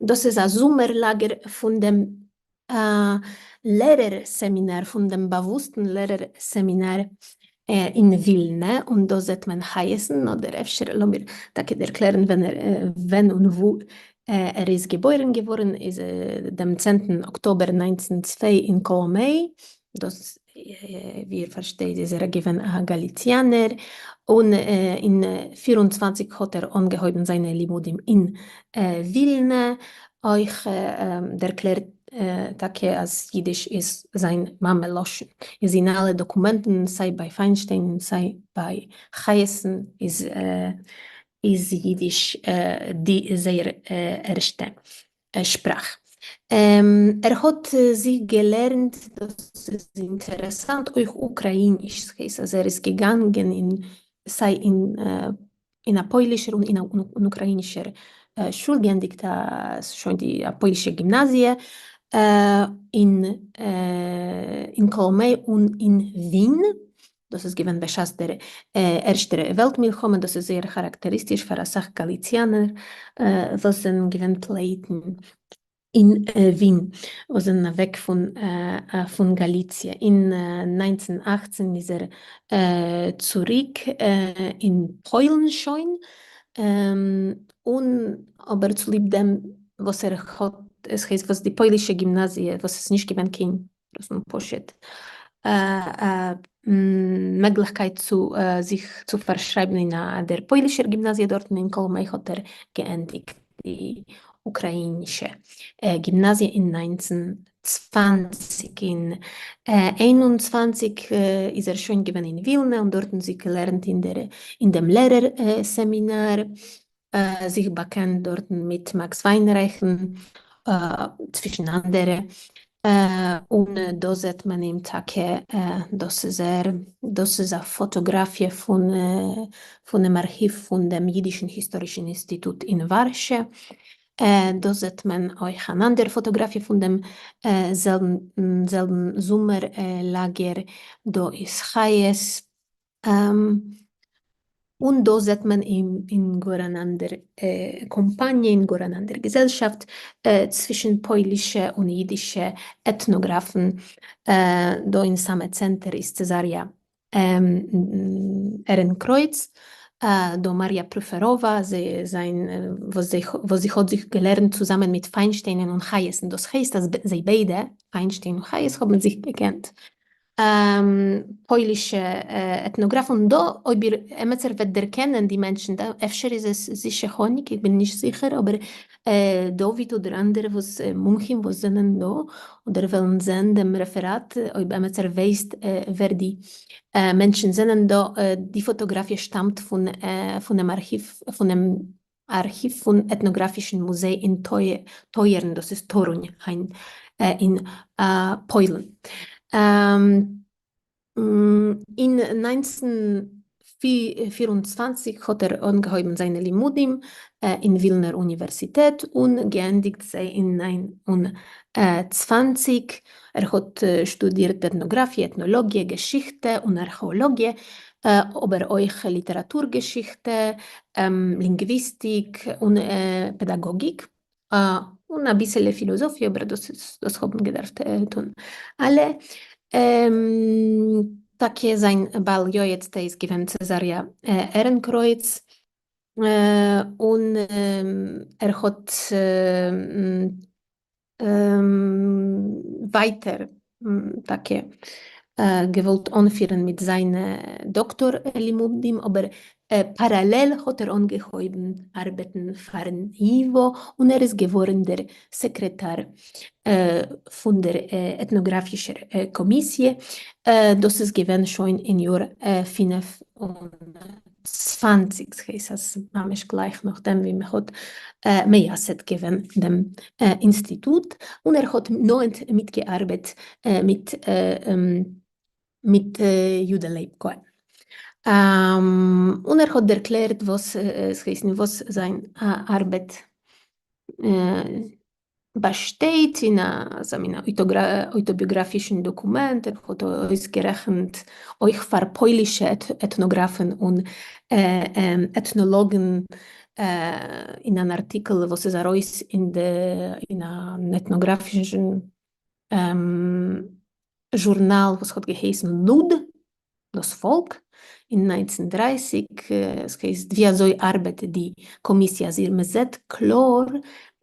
דאס איז א זומער לאגער פון דעם לערער סעמינאר, פון דעם באוואוסטן לערער סעמינאר אין ווילנע, און דא זעט מען חיות'ן, אדער אפשר לאמיר טאקע דערקלערן ווען ער, ווען און וואו ער איז געבוירן געווארן, איז דעם צענטן אקטאבער 1902 אין קאלאמעי, דאס ווי איר פארשטייט איז ער געווען א גאליציאנער, און אין 24 האט ער אנגעהויבן זיינע לימודים אין ווילנע, אויך דערקלערט טאקע אז אידיש איז זיין מאמע לשון, איז אין אלע דאקומענטן סיי ביי פיינשטיין און סיי ביי חיות'ן איז אידיש די זייער ערשטע שפראך. ער האט זיך געלערנט, דאס איז אינטערעסאנט, אויך אוקראיניש, ס'הייסט אז ער איז געגאנגען אין סיי אין א פוילישער און אין אן אוקראינישער שול, געענדיגט שוין די פוילישע גימנאזיע אין קאלאמעי און אין ווין, דאס איז געווען בשעת דער ערשטער וועלט מלחמה, דאס איז זייער כאראקטעריסטיש פאר אסאך גאליציאנער וואס זענען געווען פליטים אין ווין, וואס זענען אוועק פון גאליציע. אין 1918 איז ער צוריק אין פוילן שוין, און אבער צוליב דעם וואס ער האט, עס הייסט וואס די פוילישע גימנאזיע וואס איז נישט געווען קיין פשוט מעגליכקייט צו זיך צו פארשרייבן אין דער פוילישער גימנאזיע דארטן אין קאלאמעי, האט ער געענדיגט די אוקראינישע גימנאזיע אין 1920. אין 21 איז ער שוין געווען אין ווילנע און דארטן זיך געלערנט אין דעם לערער סעמינאר, זיך באקענט דארטן מיט מאקס וויינרייכן צווישן אנדערע, און דא זעט מען אים טאקע, דאס איז ער, דאס איז א פאטאגראפיע פונעם ארכיוו פון דעם אידישן היסטארישן אינסטיטוט אין ווארשע. דא זעט מען אויך אן אנדער פאטאגראפיע פון דעם זעלבן זומער לאגער, דא איז חיות. און דא זעט מען אים אין גאר אן אנדער קאמפאניע, אין גאר אן אנדער געזעלשאפט, צווישן פוילישע און אידישע עטנאגראפן. דא אין סאמע צענטער איז צעזאריא ערענקרויץ, דא מאריא פרופעראווא, וואס זי האט זיך געלערנט צוזאמען מיט פיינשטיינען און חיות'ן, דאס הייסט אז זיי ביידע, פיינשטיין און חיות, האבן זיך געקענט. פוילישע עטנאגראף, און דא אויב איר עמעצער וועט דערקענען די מענטשן דא, אפשר איז עס זישע האניג, איך בין נישט זיכער, אבער דוד אדער אנדערע וואס מומחים וואס זענען דא אדער וועלן זען דעם רעפעראט, אויב עמעצער ווייסט ווער די מענטשן זענען דא, די פאטאגראפיע שטאמט פונעם ארכיוו פונעם ארכיוו פון עטנאגראפישן מוזיי אין טויערן, דאס איז טארונ היינט. אין פוילן. אין 1924 האט ער אנגעהויבן זיינע לימודים אין ווילנער אוניווערסיטעט און געענדיגט זיי אין 29. ער האט שטודירט עטנאגראפיע, עטנאלאגיע, געשיכטע און ארכעאלאגיע, אבער אויך ליטעראטור-געשיכטע, לינגוויסטיק און פעדאגאגיק, און אביסעלע פילאזאפיע, אבער דאס איז דאס האבן געדארפט טון אלע. טאקע זיין בעל יועצ'טע איז געווען צעזאריא עהרנקרויץ, און ער האט ווייטער טאקע געוואלט אנפירן מיט זיינע דאקטאר לימודים, אבער פאראלעל האט ער אנגעהויבן ארבעטן פארן ייווא און ער איז געווארן דער סעקרעטאר פון דער עטנאגראפישער קאמיסיע, דאס איז געווען שוין אין יאר 25, ס'הייסט אז ממש גלייך נאכדעם ווי מ'האט מייסד געווען דעם אינסטיטוט, און ער האט נאענט מיטגעארבעט מיט מיט יודא לייב כהן, און ער האט דערקלערט וואס ס'הייסט און וואס זיין ארבעט באשטייט אין אזא מין אויטאביאגראפישן דאקומענט, ער האט אויסגערעכנט אויך פאר פוילישע עטנאגראפן און עטנאלאגן אין אן ארטיקל וואס איז ארויס אין אן עטנאגראפישן זשורנאל וואס האט געהייסן לוד, דאס פאלק, אין 1930, עס הייסט ווי אזוי ארבעט די קאמיסיע אז מען זעט קלאר,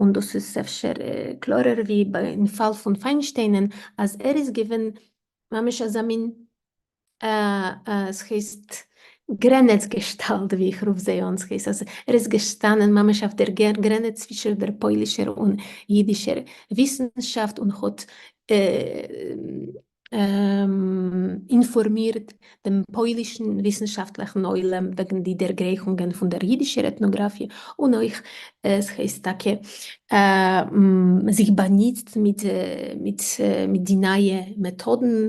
און דאס איז אפשר קלארער ווי אין פאל פון פיינשטיינען, אז ער איז געווען ממש אזא מין ס'הייסט גרענעץ געשטאלט ווי איך רוף זיי אן, ס'הייסט אז ער איז געשטאנען ממש אויף דער גרענעץ צווישן דער פוילישער און אידישער וויסנשאפט און האט אינפארמירט דעם פוילישן וויסנשאפטליכן עולם וועגן די דערגרייכונגען פון דער אידישער עטנאגראפיע, און אויך ס'הייסט טאקע זיך באנוצט מיט מיט די נייע מעטאדן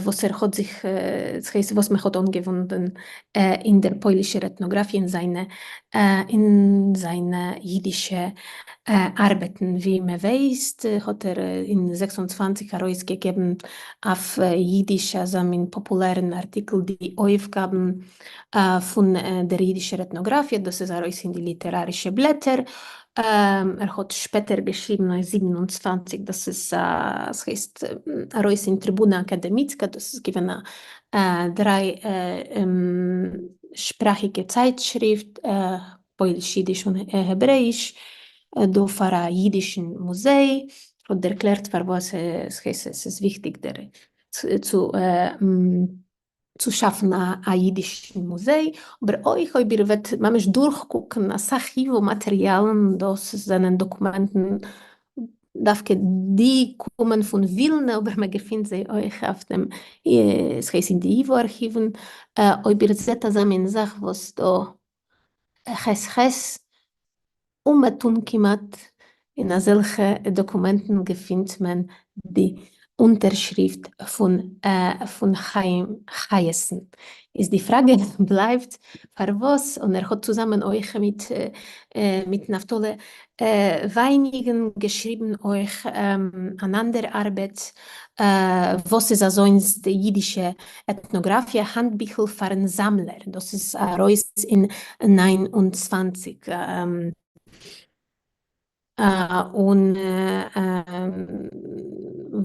וואס ער האט זיך, ס'הייסט וואס מען האט אנגעוואנדן אין דער פוילישער עטנאגראפיע אין זיינע אין זיינע אידישע ארבעטן. ווי מען ווייסט האט ער אין 26 ארויסגעגעבן אויף אידיש אזא מין פאפולערן ארטיקל די אויפגאבן פון דער אידישער עטנאגראפיע, דאס איז ארויס אין די ליטערארישע בלעטער, ער האט שפעטער געשריבן אויף 27, דאס איז ס'הייסט ארויס אין טריבונא אקאדעמיצקא, דאס איז געווען א דריי שפראכיגע צייטשריפט, פויליש אידיש און העברעאיש, דא פאר א אידישן מוזיי, האט ערקלערט פארוואס ס'הייסט עס איז וויכטיג דער צו צו שאפן א אידישן מוזיי, אבער אויך אויב איר וועט ממש דורכקוקן אסאך ייווא מאטעריאלן, דאס זענען דאקומענטן דווקא די קומען פון ווילנע אבער מען געפינט זיי אויך אויף דעם ס'הייסט אין די ייווא ארכיוון, אויב איר זעט אזא מין זאך וואס דא ח ח אומעטום כמעט אין אזעלכע דאקומענטן געפינט מען די אונטערשריפט פון חיים חייעסן. איז די פראגע בלייבט פארוואס, און ער האט צוזאמען אויך מיט מיט נפתלי ווייניגן געשריבן אויך אן אנדער ארבעט וואס איז אזוינס די אידישע עטנאגראפיע האנטביכל פארן זאמלער, דאס איז ארויס אין 29. און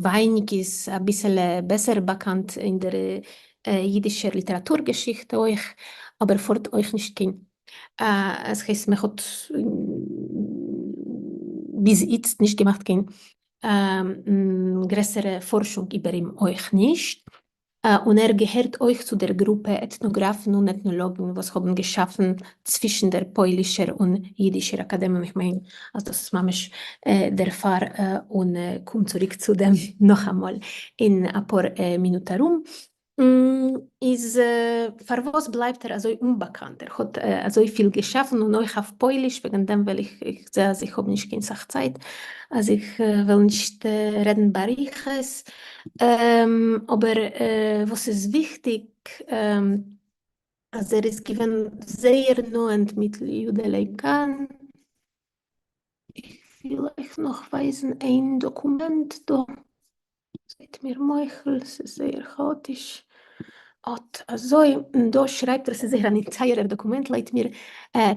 ווייניג איז אביסעלע בעסער באקאנט אין דער אידישער ליטעראטור געשיכטע אויך, אבער פארט אויך נישט קיין עס הייסט מען האט ביז איצט נישט געמאכט קיין גרעסערע פארשונג איבער אים אויך נישט. און ער געהערט אויך צו דער גרופע עטנאגראפן און עטנאלאגן וואס האבן געשאפן צווישן דער פוילישער און יידישער אקאדעמיע, איך מיין אז דאס איז ממש דערפאר, און קום צוריק צו דעם נאכאמאל אין אפאר מינוט ארום. איז פארוואס בלייבט ער אזוי אומבאקאנט? ער האט אזויפיל געשאפן און אויך אויף פויליש, וועגן דעם וועל איך, איך זע אז איך האב נישט קיין סאך צייט, אז איך וועל נישט רעדן באריכות, אבער וואס איז וויכטיג, אז ער איז געווען זייער נאענט מיט יודא לייב קאהן. איך וויל אייך נאך ווייזן איין דאקומענט דא. זייט מיר מוחל, ס'איז זייער כאאטיש. אט אזוי, און דא שרייבט ער, ס'איז זייער א טייערער דאקומענט לויט מיר,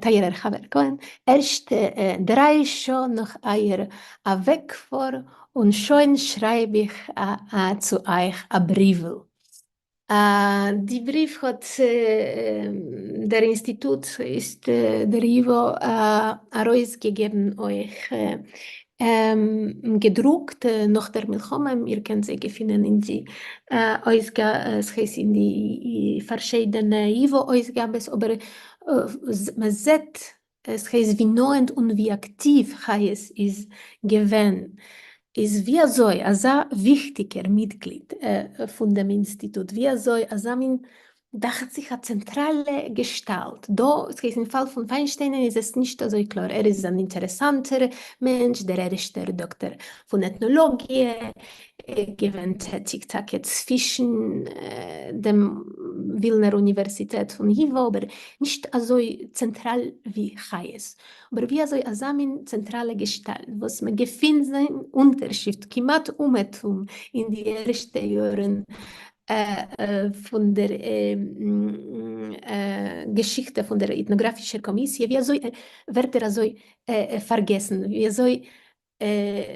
טייערער חבר כהן, ערשט דריי שעה נאך אייער אוועקפאר און שוין שרייב איך צו אייך א בריוול. די בריוו האט דער אינסטיטוט איז דער ייווא ארויסגעגעבן אויך געדרוקט נאך דער מלחמה, איר קענט זיי געפינען אין די אויסגאבעס, אין די פארשידענע ייווא אויסגאבעס, אבער מען זעט עס הייסט ווי נאענט און ווי אקטיוו חיות איז געווען, איז ווי אזוי אזא וויכטיגער מיטגליד פון דעם אינסטיטוט, ווי אזוי אזא מין דאכט זיך א צענטראלע געשטאלט דא, עס הייסט אין פאל פון פיינשטיינען איז עס נישט אזוי קלאר, ער איז אן אינטערעסאנטער מענטש, דער ערשטער דאקטער פון עטנאלאגיע, געווען טעטיג טאקע צווישן דעם ווילנער אוניווערסיטעט און ייווא, אבער נישט אזוי צענטראל ווי חיות. אבער ווי אזוי אזא מין צענטראלע געשטאלט וואס מען געפינט זיין אונטערשריפט כמעט אומעטום אין די ערשטע יארן פון דער געשיכטע פון דער עטנאגראפישער קאמיסיע, ווי אזוי ווערט ער אזוי פארגעסן? ווי אזוי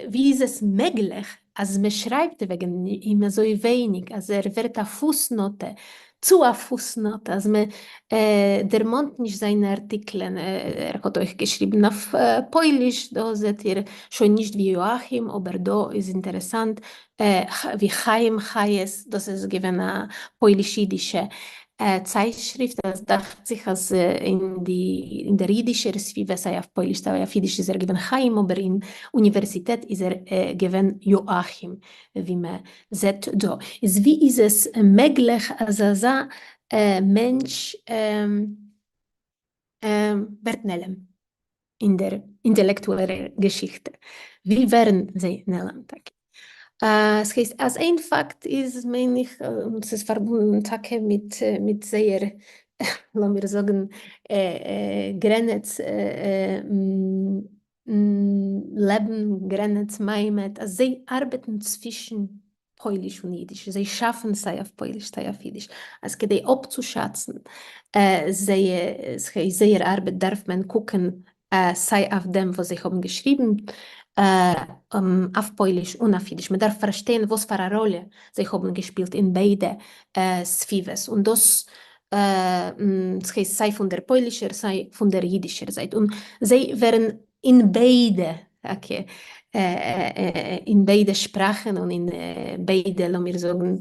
ווי איז עס מעגליך אז מען שרייבט וועגן אים אזוי ווייניג, אז ער ווערט א פוסנאטע, צו א פוסנאטע, אז מען דערמאנט נישט זיינע ארטיקלען, ער האט אויך געשריבן אויף פויליש, דא זעט איר שוין נישט ווי יואכים, אבער דא איז אינטערעסאנט ווי חיים חיות, דאס איז געווען א פויליש-אידישע צייטשריפט, עס דאכט זיך אז אין די אין דער אידישער סביבה סיי אויף פויליש סיי אויף אידיש איז ער געווען חיים אבער אין אוניווערסיטעט איז ער געווען יואכים ווי מען זעט דא. איז ווי איז עס מעגליך אז אזא מענטש ווערט נעלם אין דער אינטעלעקטועלער געשיכטע? ווי ווערן זיי נעלם טאקע? ס'הייסט אז איין פאקט איז מיין איך, און ס'איז פארבונדן טאקע מיט מיט זייער לאמיר זאגן גרענעץ לעבן, גרענעץ מעמד, אז זיי ארבעטן צווישן פויליש און אידיש, זיי שאפן סיי אויף פויליש סיי אויף אידיש, אז כדי אפצושאצן זייער ארבעט דארף מען קוקן סיי אויף דעם וואס זיי האבן געשריבן אויף פויליש און אויף אידיש, מען דארף פארשטיין וואס פאר א ראלע זיי האבן געשפילט אין ביידע סביבות, און דאס ס'הייסט סיי פון דער פוילישער סיי פון דער אידישער זייט, און זיי ווערן אין ביידע טאקע אין ביידע שפראכן און אין ביידע לאמיר זאגן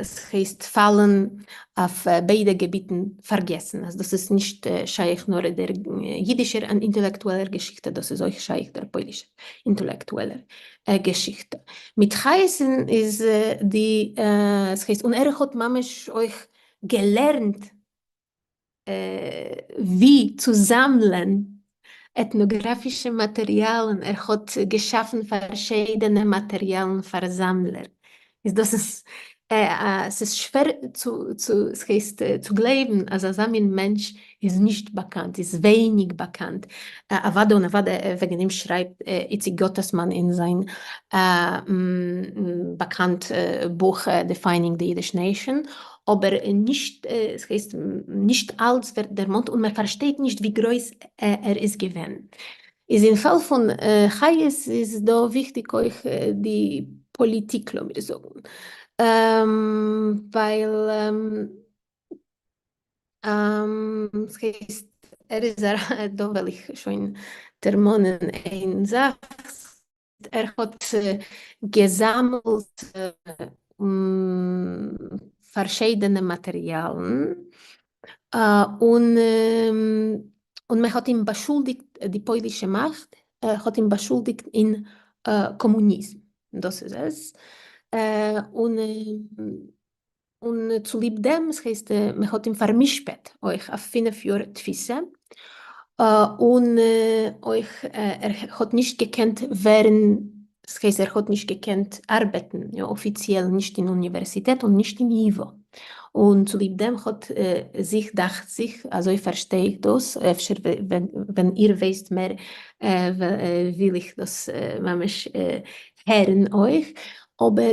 ס'הייסט פאלן אויף ביידע געביטן פארגעסן אז דאס איז נישט שייך נאר דער אידישער אינטעלעקטועלער געשיכטע דאס איז אויך שייך דער פוילישער אינטעלעקטועלער געשיכטע. מיט חיות'ן איז די ס'הייסט און ער האט ממש אויך געלערנט ווי צו זאמלען עטנאגראפישע מאטעריאלן, ער האט געשאפן פארשידענע מאטעריאלן פאר זאמלער, איז דאס איז ס'איז שווער צו צו ס'הייסט צו גלייבן אז אזא מין מענטש איז נישט באקאנט, איז ווייניג באקאנט, אוודאי און אוודאי וועגן אים שרייבט איציק גאטעסמאן אין זיין באקאנט בוך Defining the Yiddish Nation, אבער נישט, ס'הייסט נישט אלץ ווערט דערמאנט און מען פארשטייט נישט ווי גרויס ער איז געווען. איז אין פאל פון חיות איז דא וויכטיג אויך די פאליטיק לאמיר זאגן, ווייל ס'הייסט ער איז אריין, דא וועל איך שוין דערמאנען איין זאך, ער האט געזאמלט פארשידענע מאטעריאלן און און מען האט אים באשולדיגט, די פוילישע מאכט האט אים באשולדיגט אין קאמוניזם, דאס איז עס. און און צוליב דעם, ס'הייסט מען האט אים פאר'משפט אויך אויף 5 יאר תפיסה, און אויך ער האט נישט געקענט ווערן, ס'הייסט ער האט נישט געקענט ארבעטן אפיציעל נישט אין אוניווערסיטעט און נישט אין ייווא, און צוליב דעם האט זיך, דאכט זיך, אזוי פארשטיי איך דאס, אפשר ווען איר ווייסט מער וויל איך דאס ממש הערן אויך, אבער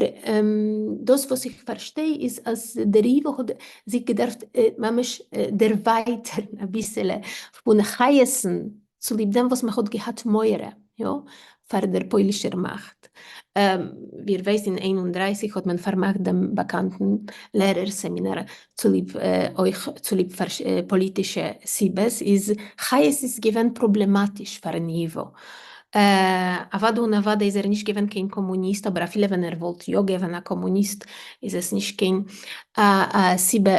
דאס וואס איך פארשטיי איז אז דער ייווא האט זיך געדארפט ממש דערווייטערן אביסעלע פון חייס'ן צוליב דעם וואס מען האט געהאט מורא יא פאר דער פוילישער מאכט. ווי איר ווייסט אין 31 האט מען פארמאכט דעם באקאנטן לערער סעמינאר צוליב אויך צוליב פאליטישע סיבות איז חייס איז געווען פראבלעמאטיש פארן ייווא. אוודאי און אוודאי איז ער נישט געווען קיין קאמוניסט, אבער אפילו ווען ער וואלט יא געווען א קאמוניסט איז עס נישט קיין סיבה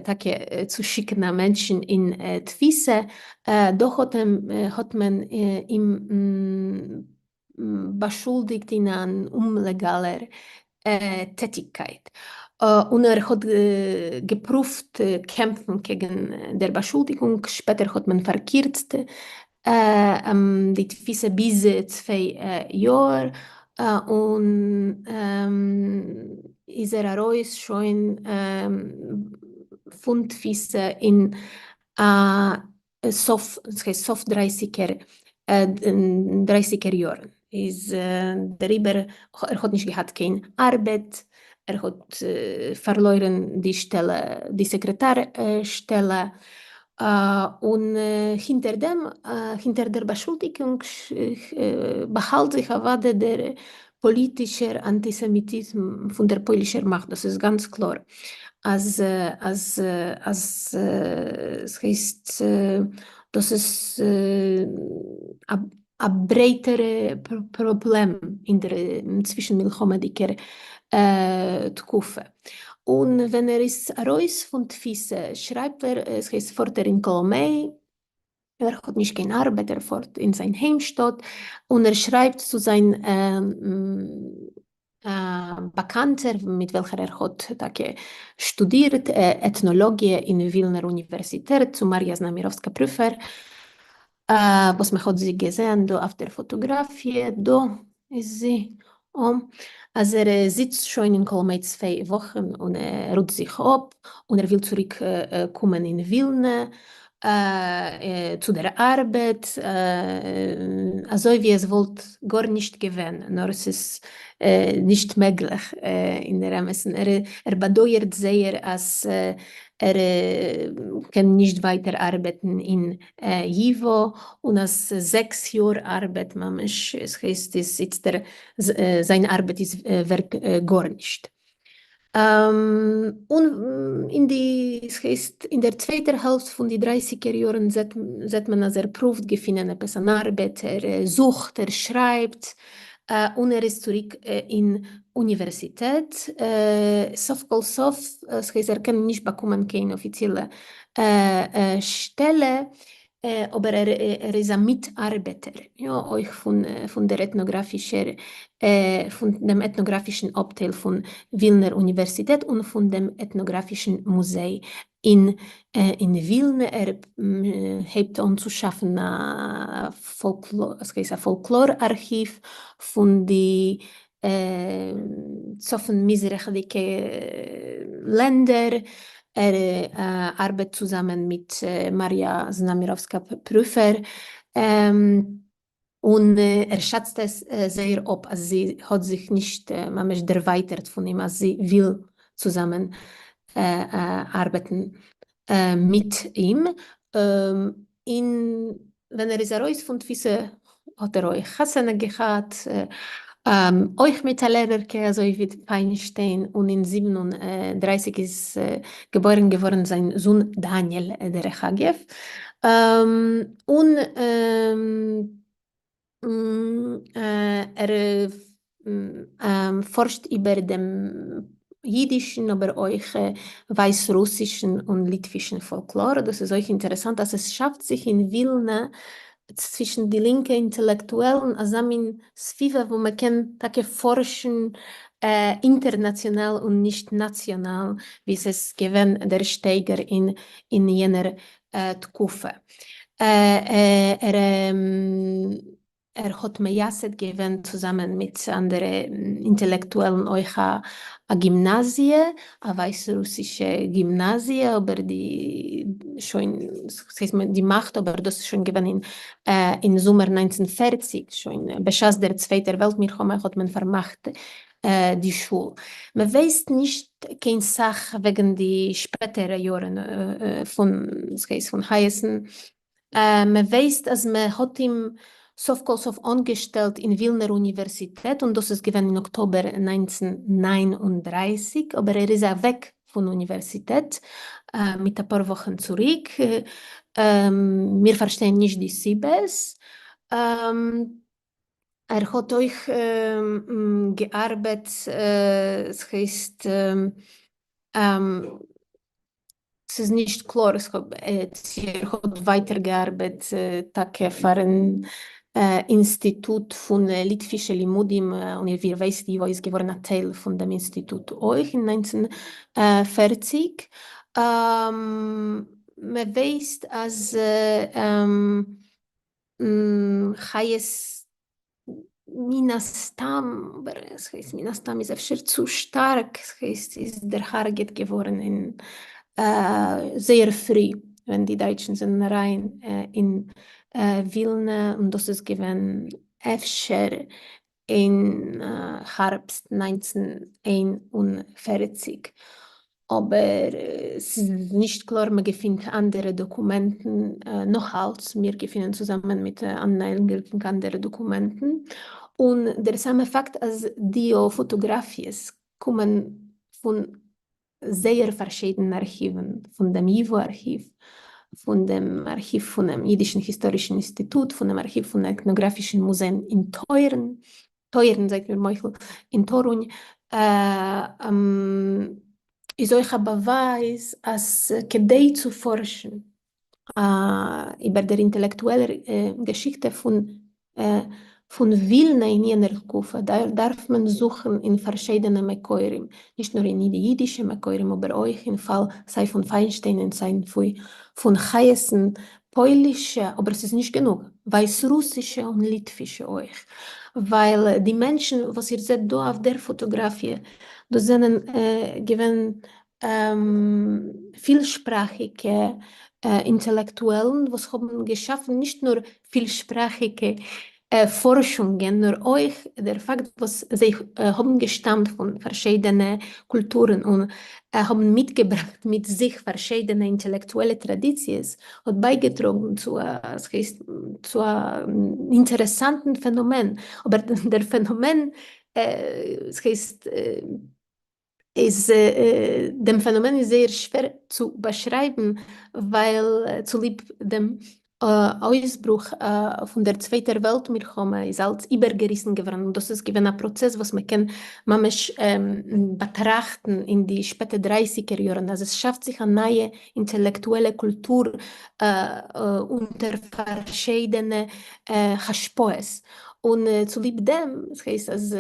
טאקע צו שיקן א מענטשן אין תפיסה, דאך האט מען אים באשולדיגט אין אן אומלעגאלער טעטיגקייט, און ער האט געפרואווט קעמפן קעגן דער באשולדיגונג, שפעטער האט מען פארקירצט די תפיסה ביז 2 יאר, און איז ער ארויס שוין פון תפיסה אין סוף, סוף דרייסיגער יארן, איז דעריבער ער האט נישט געהאט קיין ארבעט, ער האט פארלוירן די שטעלע, די סעקרעטאר שטעלע, און הינטער דעם, הינטער דער באשולדיגונג באהאלט זיך אוודאי דער פאליטישער אנטיסעמיטיזם פון דער פוילישער מאכט, דאס איז גאנץ קלאר אז אז אז ס'הייסט דאס איז א ברייטערע פראבלעם אין דער צווישן מלחמה'דיגער תקופה. און ווען ער איז ארויס פון תפיסה שרייבט ער, ס'הייסט פארט ער אין קאלאמעי, ער האט נישט קיין ארבעט, ער פארט אין זיין היימשטאט, און ער שרייבט צו זיין באקאנטער מיט וועלכער ער האט טאקע שטודירט עטנאלאגיע אין ווילנער אוניווערסיטעט, צו מאריא זנאמיראווסקא פרופער, וואס מען האט זי געזען דא אויף דער פאטאגראפיע, דא איז זי, אז ער זיצט שוין אין קאלאמיי 2 וואכן און ער רוט זיך אפ און ער וויל צוריק קומען אין ווילנע צו דער ארבעט, אזוי ווי עס וואלט גארנישט געווען, נאר עס איז נישט מעגליך אין דער אמת'ן, ער באדויערט זייער אז ער קען נישט ווייטער ארבעטן אין ייווא, און אז 6 יאר ארבעט ממש, עס הייסט איז איצטער זיין ארבעט איז ווערט גארנישט. און אין די, עס הייסט אין דער צווייטער העלפט פון די דרייסיגער יארן זעט מען אז ער פרואווט געפינען עפעס אן ארבעט, ער זוכט, ער שרייבט, און ער איז צוריק אין אוניווערסיטעט, סוף כל סוף, עס הייסט ער קען נישט באקומען קיין אפיציעלע שטעלע, אבער ער איז א מיטארבעטער יא אויך פון דער עטנאגראפישער פון דעם עטנאגראפישן אפטייל פון ווילנער אוניווערסיטעט און פון דעם עטנאגראפישן מוזיי אין אין ווילנע. ער הייבט אן צו שאפן א פאלקלאר ארכיוו פון די צפון מזרח'דיגע לענדער, ער ארבעט צוזאמען מיט מאריא זנאמיראווסקא פרופער, און ער שאצט עס זייער אפ אז זי האט זיך נישט ממש דערווייטערט פון אים, אז זי וויל צוזאמען ארבעטן מיט אים. און ווען ער איז ארויס פון תפיסה האט ער אויך חתונה געהאט, אויך מיט א לערערקע אזוי ווי פיינשטיין, און אין 37 איז געבוירן געווארן זיין זון דניאל דרך אגב, און ער פארשט איבער דעם אידישן אבער אויך ווייסרוסישן און ליטווישן פאלקלאר. דאס איז אויך אינטערעסאנט אז עס שאפט זיך אין ווילנע צווישן די לינקע אינטעלעקטועלן אזא מין סביבה וואו מען קען טאקע פארשן. אינטערנאציאנאל און נישט נאציאנאל ווי ס'איז געווען דער שטייגער אין יענער תקופה. ער ער האט מייסד געווען צוזאמען מיט אנדערע אינטעלעקטועלן אויך א גימנאזיע, א ווייסרוסישע גימנאזיע, אבער די שוין, ס'הייסט די מאכט, אבער דאס איז שוין געווען אין זומער 1940, שוין בשעת דער צווייטער וועלט מלחמה האט מען פארמאכט די שול. מען ווייסט נישט קיין סך וועגן די שפעטערע יארן פון, ס'הייסט פון חייעס'ן. מען ווייסט אז מען האט אים סוף כל סוף אנגעשטעלט אין ווילנער אוניווערסיטעט און דאס איז געווען אין אקטאבער 1939, אבער ער איז אוועק פון אוניווערסיטעט מיט אפאר וואכן צוריק, מיר פארשטייען נישט די סיבות. ער האט אויך געארבעט, ס'הייסט ס'איז נישט קלאר צו ער האט ווייטער געארבעט טאקע פארן אינסטיטוט פון ליטווישע לימודים, און ווי איר ווייסט ייווא איז געווארן א טייל פון דעם אינסטיטוט אויך אין 1940. מען ווייסט אז חיות מן הסתם, אבער עס הייסט מן הסתם איז אפשר צו שטארק, עס הייסט איז דערהרגעט געווארן אין זייער פרי ווען די דייטשן זענען אריין אין ווילנע, און דאס איז געווען אפשר אין הארבסט 1941, אבער ס'איז נישט קלאר, מ'געפינט אנדערע דאקומענטן נאכאלץ, מיר געפינען צוזאמען מיט אננא ענגעלקינג אנדערע דאקומענטן, און דער סאמע פאקט אז די פאטאגראפיעס קומען פון זייער פארשידענע ארכיוון, פון דעם ייווא ארכיוו, פון דעם ארכיוו פונעם אידישן היסטארישן אינסטיטוט, פונעם ארכיוו פון עטנאגראפישן מוזיי אין טוירן, טויערן, זייט מיר מוחל, אין טארונ, איז אויך א באווייז אז כדי צו פארשן איבער דער אינטעלעקטועלער געשיכטע פון פון ווילנע אין יענער תקופה דארף מען זוכן אין פארשיידענע מקורים, נישט נאר אין די אידישע מקורים אבער אויך אין פאל סיי פון פיינשטיין און סיי פון חייעס'ן פוילישע, אבער ס'איז נישט גענוג, ווייסרוסישע און ליטווישע אויך, ווייל די מענטשן וואס איר זעט דא אויף דער פאטאגראפיע, דאס זענען געווען פילשפראכיגע אינטעלעקטועלן וואס האבן געשאפן נישט נאר פילשפראכיגע פארשונגען, נאר אויך דער פאקט וואס זיי האבן געשטאמט פון פארשיידענע קולטורן און האבן מיטגעבראכט מיט זיך פארשיידענע אינטעלעקטועלע טראדיציעס, האט בייגעטראגן צו א, ס'הייסט, צו א אינטערעסאנטן פענאמען, אבער דער פענאמען, ס'הייסט, איז דעם פענאמען איז זייער שווער צו באשרייבן ווייל צוליב דעם אויסברוך פון דער צווייטער וועלט מלחמה איז אלץ איבערגעריסן געווארן און דאס איז געווען א פראצעס וואס מען קען ממש באטראכטן אין די שפעטע דרייסיגער יארן אז עס שאפט זיך א נייע אינטעלעקטועלע קולטור אונטער פארשידענע השפעות און צוליב דעם, עס הייסט אז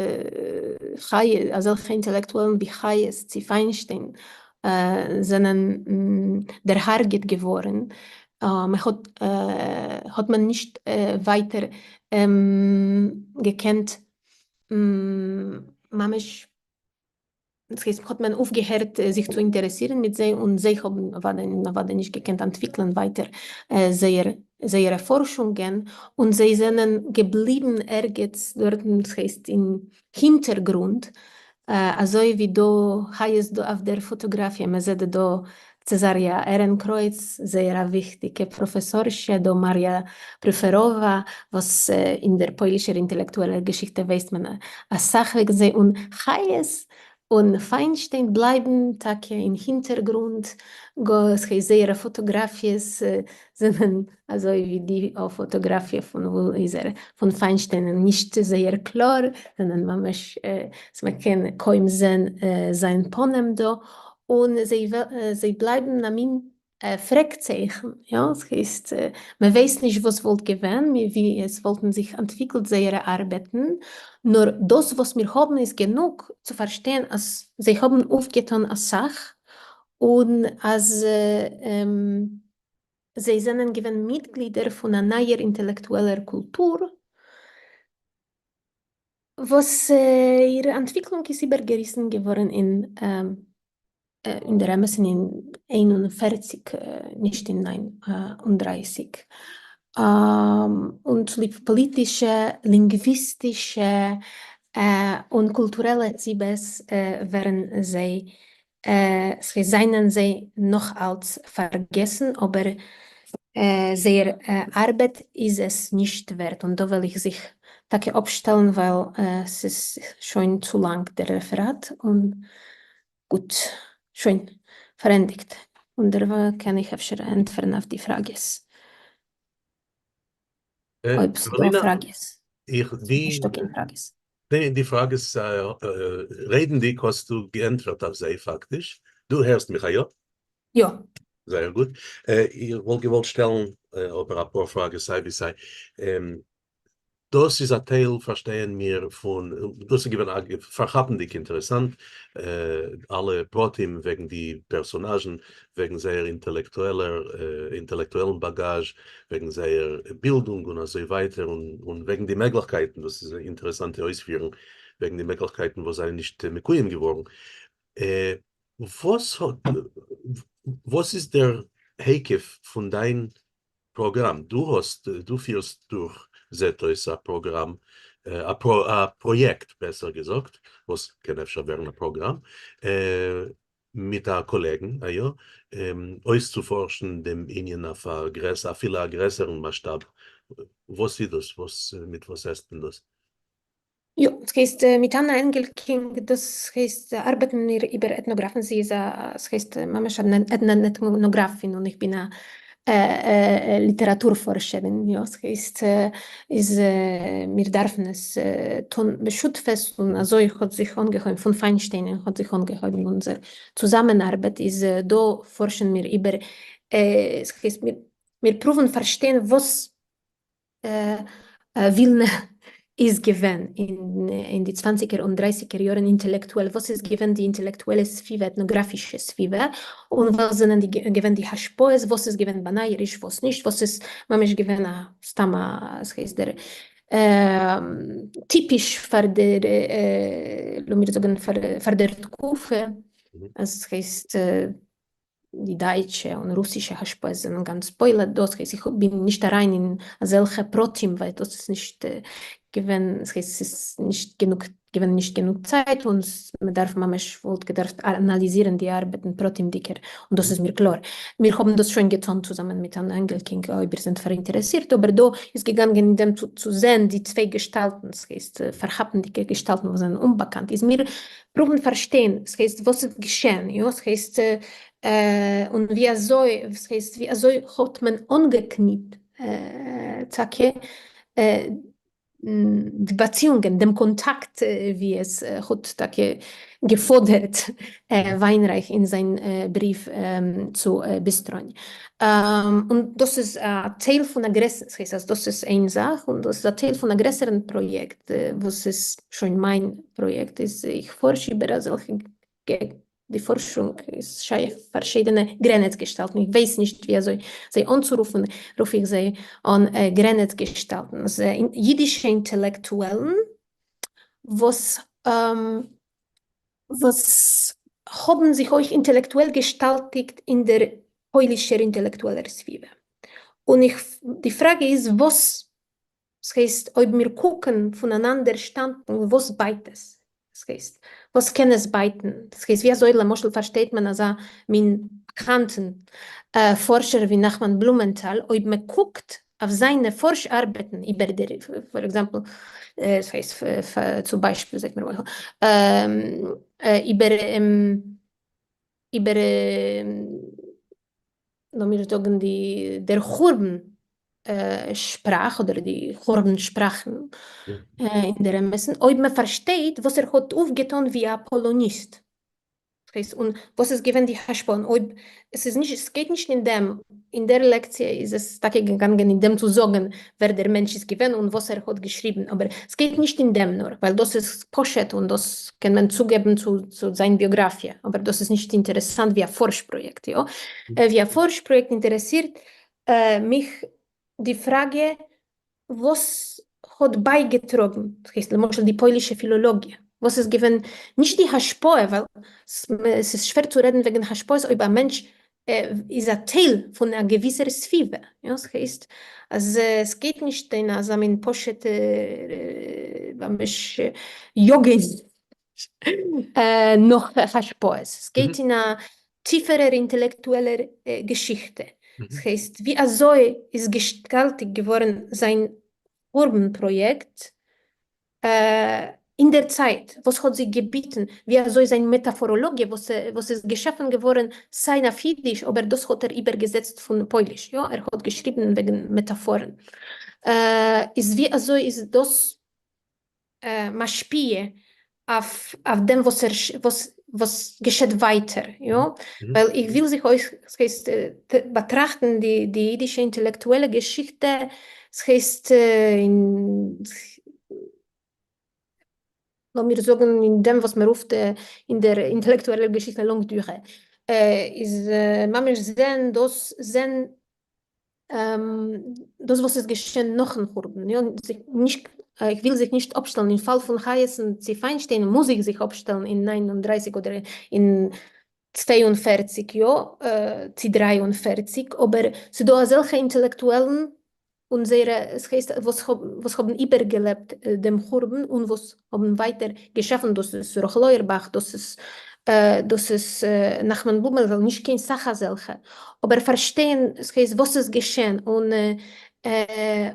חיות, אזעלכע אינטעלעקטועלן ווי חיות צי פיינשטיין זענען דערהרגעט געווארן, מען האט האט מען נישט ווייטער געקענט ממש דאס הייסט האט מען אויפגעהערט זיך צו אינטערעסירן מיט זיי און זיי האבן אוודאי און אוודאי נישט געקענט אנטוויקלען ווייטער זייער זייערע פארשונגען און זיי זענען געבליבן ערגעץ דארטן דאס הייסט אין הינטערגרונד אזוי ווי דא הייסט דא אויף דער פאטאגראפיע מען זעט דא צעזאריא ערענקרויץ, זייער א וויכטיגע פראפעסארשע, דא מאריא פרופעראווא, וואס אין דער פוילישער אינטעלעקטועלער געשיכטע ווייסט מען אסאך וועגן זיי, און חיות און פיינשטיין בלייבן טאקע אין הינטערגרונד, זייערע פאטאגראפיעס זענען אזוי ווי די פאטאגראפיע פון וואו איז ער פון פיינשטיין נישט זייער קלאר, זענען ממש מען קען קוים זען זיין פנים דא, און זיי בלייבן א מין. פרעגצייכן, יא, ס'הייסט מען ווייסט נישט וואס וואלט געווען, ווי עס וואלטן זיך אנטוויקלט זייערע ארבעטן, נאר דאס וואס מיר האבן איז גענוג צו פארשטיין אז זיי האבן אויפגעטון אסאך, און אז זיי זענען געווען מיטגלידער פון א נייער אינטעלעקטועלער קולטור, וואס איר אנטוויקלונג איז איבערגעריסן געווארן אין אין דער אמת'ן אין 41, נישט אין 39, און צוליב פאליטישע, לינגוויסטישע און קולטורעלע סיבות ווערן זיי, זיינען זיי נאך אלץ פארגעסן, אבער זייער ארבעט איז עס נישט ווערט, און דא וועל איך זיך טאקע אפשטעלן ווייל ס'איז שוין צו לאנג דער רעפעראט, און גוט, שוין פארענדיגט, און דערווייל קען איך אפשר ענטפערן אויף די פראגעס. אויב ס'דא פראגעס. איך די נישטא קיין פראגעס. די פראגעס רעדנדיג האסטו געענטפערט אויף זיי פאקטיש. דו הערסט מיך, יא? יא. זייער גוט. איך וואלט געוואלט שטעלן אבער אפאר פראגעס סיי ווי סיי. דאס איז א טייל פארשטייען מיר פון, דאס איז געווען פארכאפנדיג אינטערעסאנט, אלע פרטים וועגן די פערסאנאזשן, וועגן זייער אינטעלעקטועלער אינטעלעקטועלן באגאזש, וועגן זייער בילדונג און אזוי ווייטער, און וועגן די מעגליכקייטן, דאס איז אינטערעסאנטע אויספירן וועגן די מעגליכקייטן וואס זענען נישט מקוים געווארן. וואס האט, וואס איז דער היקף פון דיין פראגראם, דו האסט, דו פירסט דורך זעט אויס א פראגראם, א פראיעקט בעסער געזאגט, וואס קען אפשר ווערן א פראגראם, מיט א קאלעגן, א יא, אויסצופארשן דעם ענין אויף א גרעסער, אפילו א גרעסערן מאסשטאב, וואס איז דאס, וואס, מיט וואס עסט מען דאס? יא, ס'הייסט מיט אנא ענגעלקינג, דאס הייסט ארבעטן מיר איבער עטנאגראפן, זי איז א, ס'הייסט ממש אן עטנאגראפין און איך בין א ליטעראטור פארשערין, יא, ס'הייסט איז מיר דארפן עס טון בשותפות און אזוי האט זיך אנגעהויבן, פון פיינשטיינען האט זיך אנגעהויבן אונזער צוזאמענארבעט, איז דא פארשן מיר איבער, ס'הייסט מיר פרואוון פארשטיין וואס ווילנע איז געווען אין די צוואנציגער און דרייסיגער יארן אינטעלעקטועל, וואס איז געווען די אינטעלעקטועלע סביבה, עטנאגראפישע סביבה, און וואס זענען געווען די השפעות, וואס איז געווען באנייעריש, וואס נישט, וואס איז ממש געווען א סתם א, ס'הייסט דער טיפיש פאר דער, לאמיר זאגן פאר דער תקופה, אז ס'הייסט די דייטשע און רוסישע השפעות זענען גאנץ בולט דא, ס'הייסט איך בין נישט אריין אין אזעלכע פרטים ווייל דאס איז נישט געווען, ס'הייסט ס'איז נישט גענוג געווען נישט גענוג צייט און מ'דארף ממש וואלט געדארפט אנאליזירן די ארבעטן פרטימ'דיגער און דאס איז מיר קלאר. מיר האבן דאס שוין געטון צוזאמען מיט אנא ענגעלקינג אויב איר זענט פאראינטערעסירט, אבער דא איז געגאנגען אין דעם צו זען די צוויי געשטאלטן, ס'הייסט פארכאפנדיגע געשטאלטן וואס זענען אומבאקאנט, איז מיר פרואוון פארשטיין, ס'הייסט וואס איז געשען, יא, ס'הייסט און ווי אזוי, ס'הייסט ווי אזוי האט מען אנגעקניפט טאקע די באציאונגען, דעם קאנטאקט ווי עס האט טאקע געפאדערט וויינרייך אין זיין בריוו צו ביסטראן. און דאס איז א טייל פון א גרעסערן, ס'הייסט אז דאס איז איין זאך, און דאס איז א טייל פון א גרעסערן פראיעקט וואס איז שוין מיין פראיעקט איז איך פארש איבער אזעלכע די פארשונג איז שייך פארשידענע גרענעץ געשטאלטן איך ווייס נישט ווי אזוי זיי אנצורופן רוף איך זיי אן גרענעץ געשטאלטן אידישע אינטעלעקטועלן וואס וואס האבן זיך אויך אינטעלעקטועל געשטאלטיגט אין דער פוילישער אינטעלעקטועלער סביבה און איך די פראגע איז וואס ס'הייסט אויב מיר קוקן פון אן אנדער שטאנדפונקט וואס בייט עס? ס'הייסט וואס קען עס בייטן? ס'הייסט ווי אזוי למשל פארשטייט מען אזא מין באקאנטן פארשער ווי נחמן בלומענטאל אויב מען קוקט אויף זיינע פארש ארבעטן איבער דער for example ס'הייסט צום ביישפיל זאגט מיר איבער איבער לאמיר זאגן די דער חורבן שפראך אדער די חורבן שפראכן אין דער אמת'ן, אויב מען פארשטייט וואס ער האט אויפגעטאן ווי א פאלאניסט. הייסט, און וואס איז געווען די השפעה, און אויב עס איז נישט, עס גייט נישט אין דעם, אין דער לעקציע איז עס טאקע געגאנגען אין דעם צו זאגן ווער דער מענטש איז געווען און וואס ער האט געשריבן, אבער עס גייט נישט אין דעם נאר, ווייל דאס איז פשוט און דאס קען מען צוגעבן צו זיין ביאגראפיע, אבער דאס איז נישט אינטערעסאנט ווי א פארש פראיעקט, יא? ווי א פארש פראיעקט אינטערעסירט מיך די פראגע וואס האט בייגעטראגן, דאס הייסט למשל די פוילישע פילאלאגיע, וואס איז געווען נישט די השפעה, ווייל ס'איז שווער צו רעדן וועגן השפעות אויב א מענטש איז א טייל פון א געוויסער סביבה, יא, ס'הייסט אז ס'גייט נישט אין אזא מין פשוטע ממש יאגען נאך השפעות, ס'גייט אין א טיפערער אינטעלעקטועלער געשיכטע, ס'הייסט ווי אזוי איז געשטאלטיגט געווארן זיין חורבן פראיעקט אין דער צייט, וואס האט זיך געביטן, ווי אזוי זיין מעטאפאראלאגיע וואס איז געשאפן געווארן סיי אויף אידיש אבער דאס האט ער איבערגעזעצט פון פויליש, יא ער האט געשריבן וועגן מעטאפארן, איז ווי אזוי איז דאס משפיע אויף דעם וואס ער וואס געשעט ווייטער, יא, ווייל איך וויל זיך אויך, ס'הייסט, באטראכטן די אידישע אינטעלעקטועלע געשיכטע, ס'הייסט, אין, לאמיר זאגן אין דעם וואס מ'רופט אין דער אינטעלעקטועלער געשיכטע longue durée, איז ממש זען דאס, זען דאס וואס איז געשען נאכן חורבן, יא, נישט, איך וויל זיך נישט אפשטעלן אין פאל פון חייס'ן צו פיינשטיין מוז איך זיך אפשטעלן אין 39 אדער אין 42 יא, צו 43, אבער ס'דא אזעלכע אינטעלעקטועלן און זייערע, עס הייסט וואס וואס האבן איבערגעלעבט דעם חורבן און וואס האבן ווייטער געשאפן, דאס איז רחל אויערבאך, דאס איז דאס איז נחמן בלומענפעלד, נישט קיין סך אזעלכע, אבער פארשטיין ס'הייסט וואס איז געשען און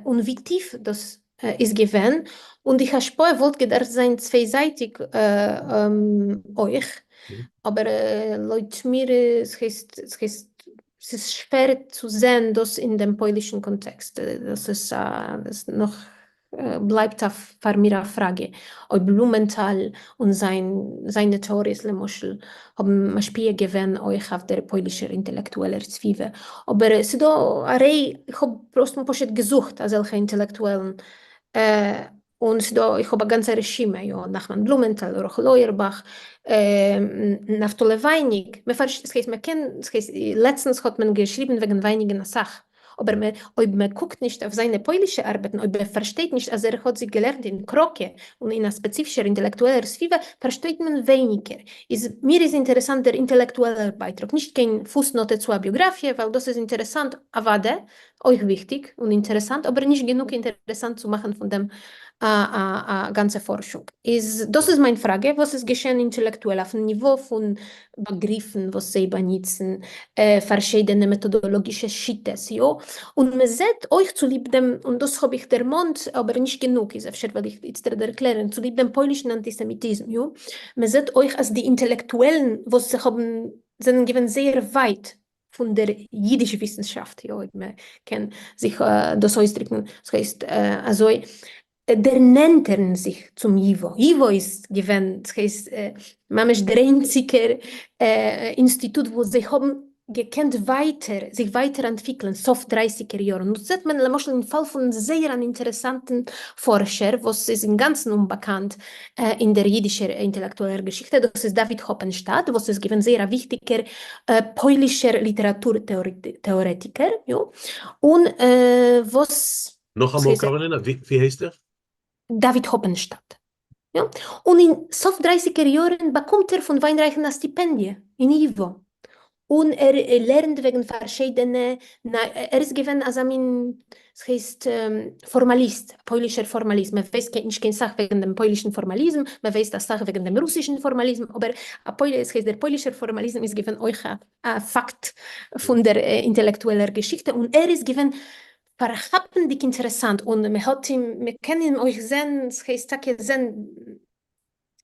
און ווי טיף דאס איז געווען, און די השפעה וואלט געדארפט זיין צווייזייטיג אויך, אבער לויט מיר ס'הייסט ס'הייסט ס'איז שווער צו זען דאס אין דעם פוילישן קאנטעקסט, דאס איז נאך בלייבט פאר מיר א פראגע אויב בלומענטאל און זיינע טעאריעס למשל האבן משפיע געווען אויך אויף דער פוילישער אינטעלעקטועלער סביבה, אבער ס'דא א ריי, איך האב פראסט און פשוט געזוכט אזעלכע אינטעלעקטועלן און ס'דא, איך האב א גאנצע רשימה, יא, נחמן בלומענטאל, רחל אויערבאך, נפתלי ווייניג, מ'פארש, ס'הייסט מ'קען, ס'הייסט לעצטנס האט מען געשריבן וועגן ווייניגן אסאך, אבער מ, אויב מ'קוקט נישט אויף זיינע פוילישע ארבעטן, אויב מ'פארשטייט נישט אז ער האט זיך געלערנט אין קראקע און אין א ספעציפישער אינטעלעקטועלער סביבה, פארשטייט מען ווייניגער. איז מיר איז אינטערעסאנט דער אינטעלעקטועלער בייטראג, נישט קיין פוסנאטע צו א ביאגראפיע, ווייל דאס איז אינטערעסאנט אוודאי, אויך וויכטיג און אינטערעסאנט, אבער נישט גענוג אינטערעסאנט צו מאכן פון דעם א גאנצע פארשונג. איז דאס איז מיין פראגע, וואס איז געשען אינטעלעקטועל אויפן ניווא פון באגריפן וואס זיי באנוצן, פארשידענע מעטאדאלאגישע שיטות, יא? און מען זעט אויך צוליב דעם, און דאס האב איך דערמאנט, אבער נישט גענוג, איז אפשר וועל איך איצטער ערקלערן, צוליב דעם פוילישן אנטיסעמיטיזם, יא? מען זעט אויך אז די אינטעלעקטועלן וואס האבן זענען געווען זייער ווייט פון דער יידיש וויסנשאפט, יא אויב מען קען זיך דאס אויסדריקן, דאס הייסט אזוי, דערנענטערן זיך צום ייווא. ייווא איז געווען, דאס הייסט ממש דער איינציגער אינסטיטוט וואו זיי האבן געקענט ווייטער, זיך ווייטער אנטוויקלען סוף דרייסיגער יארן. דאס זעט מען למשל אין פאל פון זייער אן אינטערעסאנטן פארשער וואס איז אינגאנצן אומבאקאנט אין דער יידישער אינטעלעקטועלער געשיכטע, דאס איז דוד האפענשטאט, וואס איז געווען זייער א וויכטיגער פוילישער ליטעראטור טעארעטיקער, יא, און וואס. נאכאמאל קארעלינא, ווי הייסט ער? דוד האפענשטאט. יא, און אין סוף דרייסיגער יארן באקומט ער פון וויינרייכן א סטיפענדיע אין ייווא, און ער לערנט וועגן פארשיידענע, ער איז געווען אזא מין, ס'הייסט, פארמאליסט, א פוילישער פארמאליסט, מען ווייסט נישט קיין סך וועגן דעם פוילישן פארמאליזם, מען ווייסט אסאך וועגן דעם רוסישן פארמאליזם, אבער א פויל, ס'הייסט דער פוילישער פארמאליזם איז געווען אויך א פאקט פון דער אינטעלעקטועלער געשיכטע, און ער איז געווען פארכאפנדיג אינטערעסאנט, און מען האט אים, מען קען אים אויך זען, ס'הייסט טאקע זען,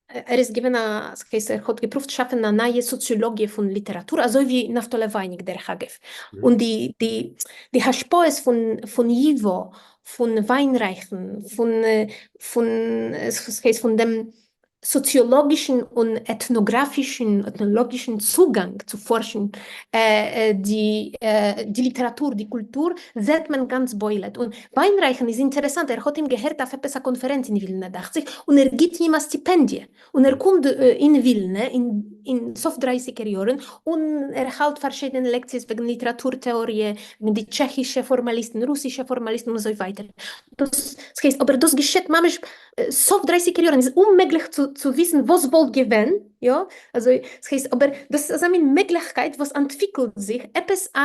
ער איז געווען א, ס'הייסט ער האט געפרואווט שאפן א נייע סאציאלאגיע פון ליטעראטור, אזוי ווי נפתלי ווייניג דרך אגב, און די די די השפעות פון פון ייווא, פון וויינרייכן, פון פון ס'הייסט פון דעם. סאציאלאגישן און עטנאגראפישן, עטנאלאגישן צוגאנג צו פארשן די די ליטעראטור, די קולטור, זעט מען גאנץ בולט. און וויינרייכן איז אינטערעסאנט, ער האט אים געהערט אויף עפעס א קאנפערענץ אין ווילנע דאכט זיך, און ער גיט אים א סטיפענדיע, און ער קומט אין ווילנע אין סוף דרייסיגער יארן, און ער האלט פארשידענע לעקציעס וועגן ליטעראטור טעאריע, וועגן די טשעכישע פארמאליסטן, רוסישע פארמאליסטן און אזוי ווייטער. דאס הייסט, אבער דאס געשעט ממש סוף דרייסיגער יארן, איז אוממעגליך צו וויסן וואס וואלט געווען, יא, אזוי, ס'הייסט, אבער דאס איז אזא מין מעגליכקייט וואס אנטוויקלט זיך, עפעס א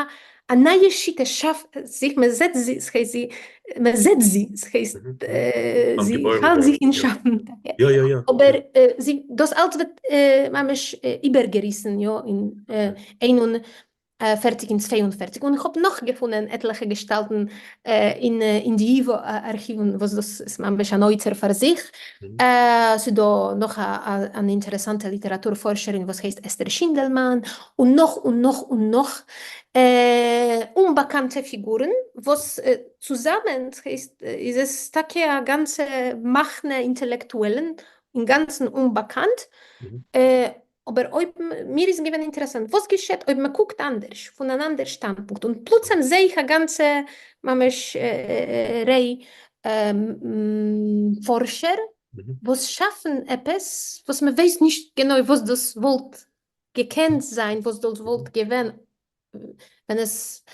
א נייע שיטה שאפט זיך, מען זעט זי, ס'הייסט זי, מען זעט זי, ס'הייסט זי האלט זיך אין שאפן, אבער זי, דאס אלץ ווערט ממש איבערגעריסן, יא, אין 41 און 42, און איך האב נאך געפונען עטליכע געשטאלטן אין די ייווא ארכיוון וואס דאס איז ממש אן אוצר פאר זיך. ס'איז דא נאך אן אינטערעסאנטע ליטעראטור פארשערין וואס הייסט אסתר שינדעלמאן, און נאך און נאך און נאך אומבאקאנטע פיגורן וואס צוזאמען הייסט איז עס טאקע א גאנצע מחנה אינטעלעקטועלן אינגאנצן אומבאקאנט. אבער אויב מיר איז געווען אינטערעסאנט וואס געשעט אויב מען קוקט אנדערש, פון אן אנדער שטאנדפונקט, און פלוצים זעה איך א גאנצע ממש ריי פארשער וואס שאפן עפעס וואס מען ווייסט נישט גענוי וואס דאס וואלט געקענט זיין, וואס דאס וואלט געווען ווען עס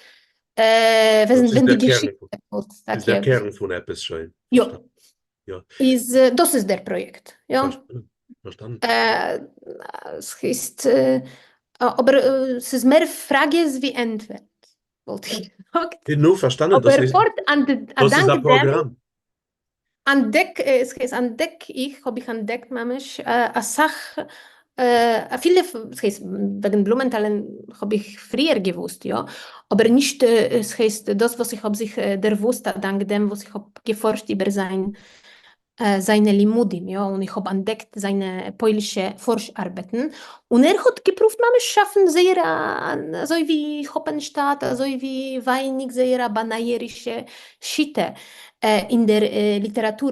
ווען די געשיכטע וואלט טאקע. איז דער קערן פון עפעס שוין. יא. איז דאס איז דער פראיעקט, יא. פארשטאנען. ס'הייסט, אבער ס'איז מער פראגעס ווי ענטפערס, וואלט איך געזאגט. נו, פארשטאנען, דאס אבער פארט דאס איז א פראגראם. אנטדעק, ס'הייסט אנטדעק איך, האב איך אנטדעקט ממש אסאך, אפילו, ס'הייסט וועגן בלומענטאלען האב איך פריער געוואוסט, יא, אבער נישט, ס'הייסט דאס וואס איך האב זיך דערוואוסט אדאנק דעם וואס איך האב געפארשט איבער זיין זיינע לימודים, יא, און איך האב אנטדעקט זיינע פוילישע פארש ארבעטן, און ער האט געפרואווט ממש שאפן זייער א, אזוי ווי האפענשטאט, אזוי ווי ווייניג, זייער א באנייערישע שיטה אין דער ליטעראטור